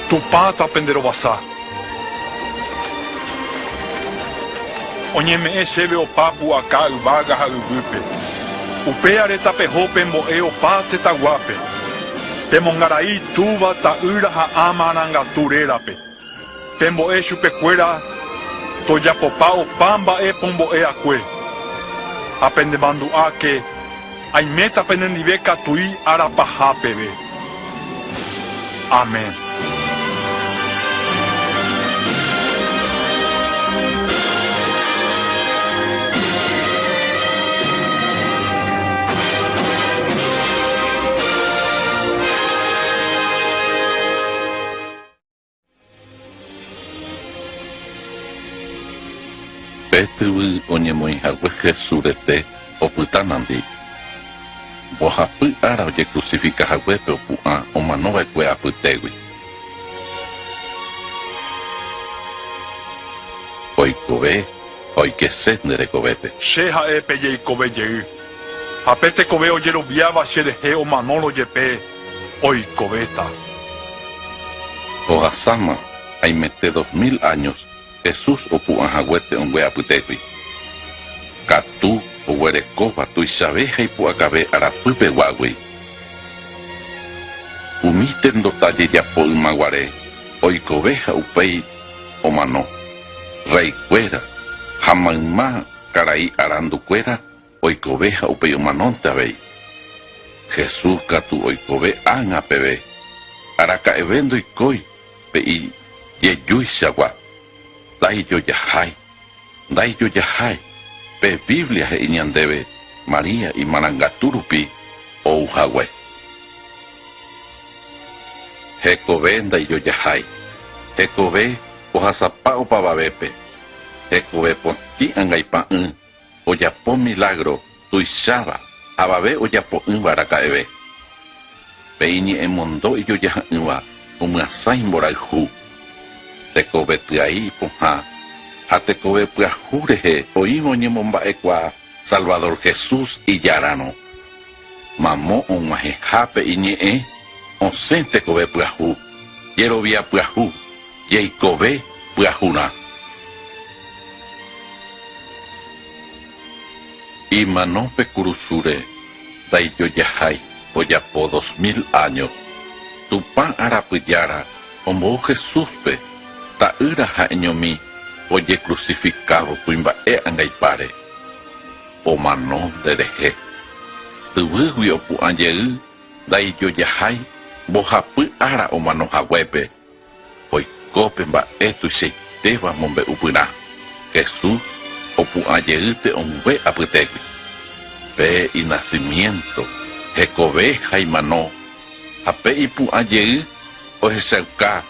Tupã tapenderovasa. Oñeme'ẽ chéve opa pu'aka yvága ha yvýpe. Upéare tapeho pembo'e opa tetãguápe. Pemongarai Túva, Ta'ýra ha Ã Marangatu rérape. Pembo'e chupekuéra tojapopa opa mba'e pombo'e'akue. Ha pendemandu'áke aiméta penendive katui ára paha peve. Amén. Pe tyvy oñemoĩhague Jesús rete opyta nandi. Mbohapy ára ojekrusifika haguépe opu'ã omanova'ekue apytégui. Oikove ha oikese nde rekovépe. Che ha'e pe jeikove jey, ha pe tekove ojeroviáva che rehe omanórõ jepe, oikovéta. Ohasáma aimete 2000 años Jesús opu'ã hague te'õngue apytégui. Katu oguerekóva tuichave ha ipu'akave arapy peguágui. Umi tendota jejapo ymaguare oikove ha upéi omano. Rreikuéra ha mayma karai arandukuéra oikove ha upéi omanónte avei. Jesús katu oikove ág̃a peve, araka'eve ndoikói pe ijejúichagua, ndaijojahái, ndaijojahái. Pe Biblia he'i ñandéve María imarangatu rupi ou hague. Hekove ndaijojahái, hekove ohasapa opavavépe, hekove potĩ angaipa'ỹ ojapo milágro tuicháva avave ojapo'ỹva araka'eve. Pe iñe'ẽmondo ijojaha'ỹva omyasãi mborayhu. Tekove tyai ipohã ha tekove pyahu rehe oĩva oñemomba'ekuaa Salvador Jesús Ijárarõ. Mamo og̃uahẽhápe iñe'ẽ osẽ tekove pyahu, jerovia pyahu, jeikove pyahurã. Imano pe kurusúre ndaijojahái ojapo 2000 años. Tupã arapyjára ombou Jesúspe, Ta'ýra ha'eñomi ojekrusifikávo kuimba'e angaipáre. Omano nderehe. Tyvýgui opu'ã jey ndaijojahái mbohapy ára omano haguépe. Oiko pe mba'e tuichaitéva mombe'upyrã, Jesús opu'ã jey te'õngue apytégui. Pe inasimiénto, hekove ha imano, ha pe ipu'ã jey ohechauka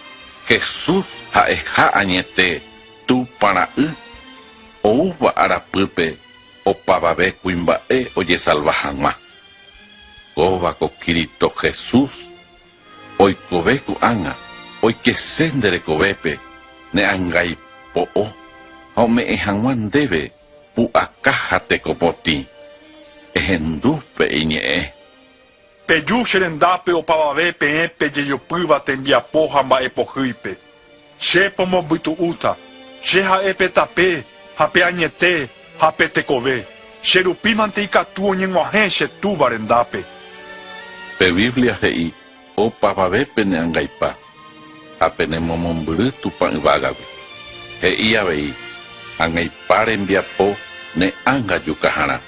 Jesús ha'eha añete Tupã Ra'y, oúva arapýpe opavave kuimba'e ojesalva hag̃ua. Kóva ko Kirito Jesús Oikove ko'ág̃a oikese nde rekovépe ne angái po'o ha ome'ẽ hag̃ua ndéve pu'aka ha teko potĩ. Ehendu pe iñe'ẽ. Peju che rendápe opavave peẽ pejejopýva tembiapo ha mba'e pohýipe. Che pomombytu'úta. Che ha'e pe tape ha pe añete ha pe tekove. Che rupi mante ikatu oñeg̃uahẽ che Túva rendápe. Pe Biblia he'i, Opavave pene angaipa ha pene momombyry Tupã yvágagui. He'i avei, Angaipa rembiapo ne ánga jukaharã.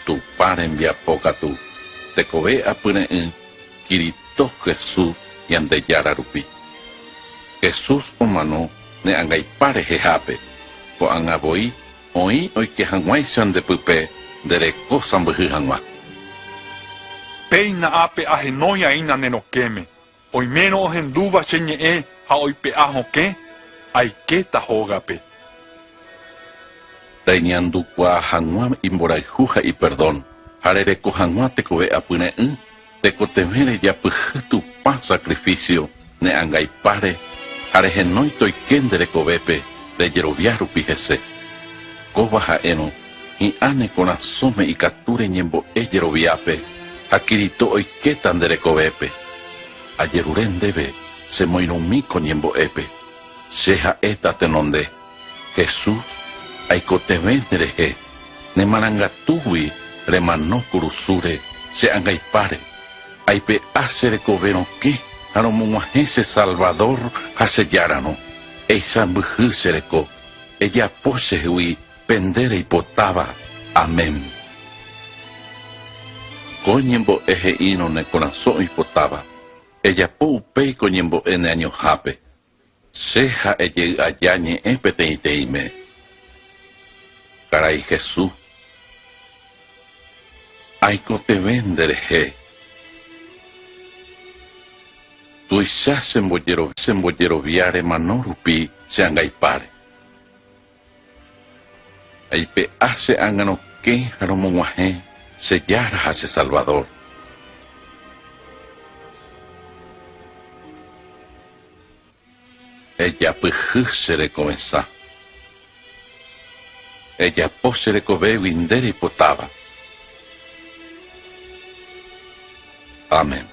Tupã rembiapo katu tekove apyre'ỹ Kirito Jesús Ñandejára rupi. Jesús omano ne angaipa rehehápe, ko'ág̃a voi oĩ oike hag̃uáicha nde pype nde reko sãmbyhy hag̃ua. Péina ápe ahenói aína ne rokẽme, oimérõ ohendúva che ñe'ẽ ha oipe'a hokẽ, aikéta hógape. Reñandukuaa hag̃ua imborayhu ha iperdón, ha rereko hag̃ua tekove apyre'ỹ Tekotevẽ rejapyhy Tupã sacrificio ne angaipáre ha rehenói toike nde rekovépe rejerovia rupi hese. Kóva ha'érõ, hi'ã ne korasõme ikatu reñembo'e jeroviápe ha Kirito oikéta nde rekovépe. Ajerure ndéve. Chemoirũmi ko ñembo'épe. Che ha'éta tenonde. Jesús, aikotevẽ nderehe, ne marangatúgui remano kurusúre che angaipáre. Aipe'a che rekove rokẽ ha romog̃uahẽ che Salvador ha che Járarõ. Eisãmbyhy che reko, ejapo chehegui pe nde reipotáva. Amén. Ko ñembo'e he'írõ ne korasõ oipotáva, ejapo upéi ko ñembo'e ne añohápe. Che ha'e jey aja ñe'ẽ peteĩteĩme. Karai Jesús, aikotevẽ nde rehe. Tuicha chembojerovia remano rupi che angaipáre. Aipe'a che ánga rokẽ ha romog̃uahẽ che Jára ha che Salvador. Ejapyhy che rekovesã. Ejapo che rekovégui nde reipotáva. Amén.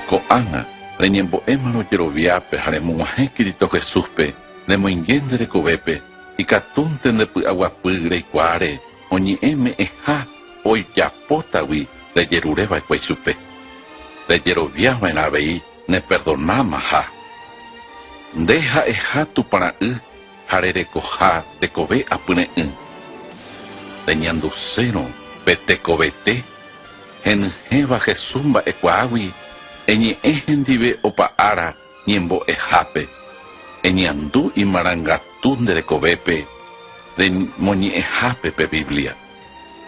Ko'ág̃a reñembo'émarõ jeroviápe ha remog̃uahẽ Cristo Jesús-pe remoinge nde rekovépe, ikatúnte nde py'aguapy reikuaáre oñe'ẽ me'ẽha ojapótagui rejerureva'ekue ichupe. Rejeroviava'erã avei neperdonámaha. Nde ha'eha Tupã Ra'y ha rerekoha tekove apyre'ỹ. Reñandusérõ pe tekovete henyhẽva Jesús mba'ekuaágui, eñe'ẽ hendive opa ára ñembo'ehápe, eñandu imarangatu nde rekovépe remoñe'ẽhápe pe Biblia,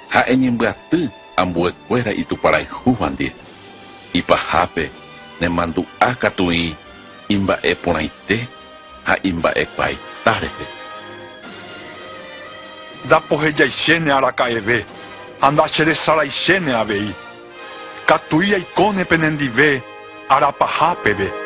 ha eñembyaty ambuekuéra ituparayhúva ndie. Ipahápe nemandu'a katuĩ imba'e porãite ha imba'ekuaaita rehe. Ndapohejaichéne araka'eve ha ndacheresaraichéne avei. Katui aikóne penendive arapaha peve.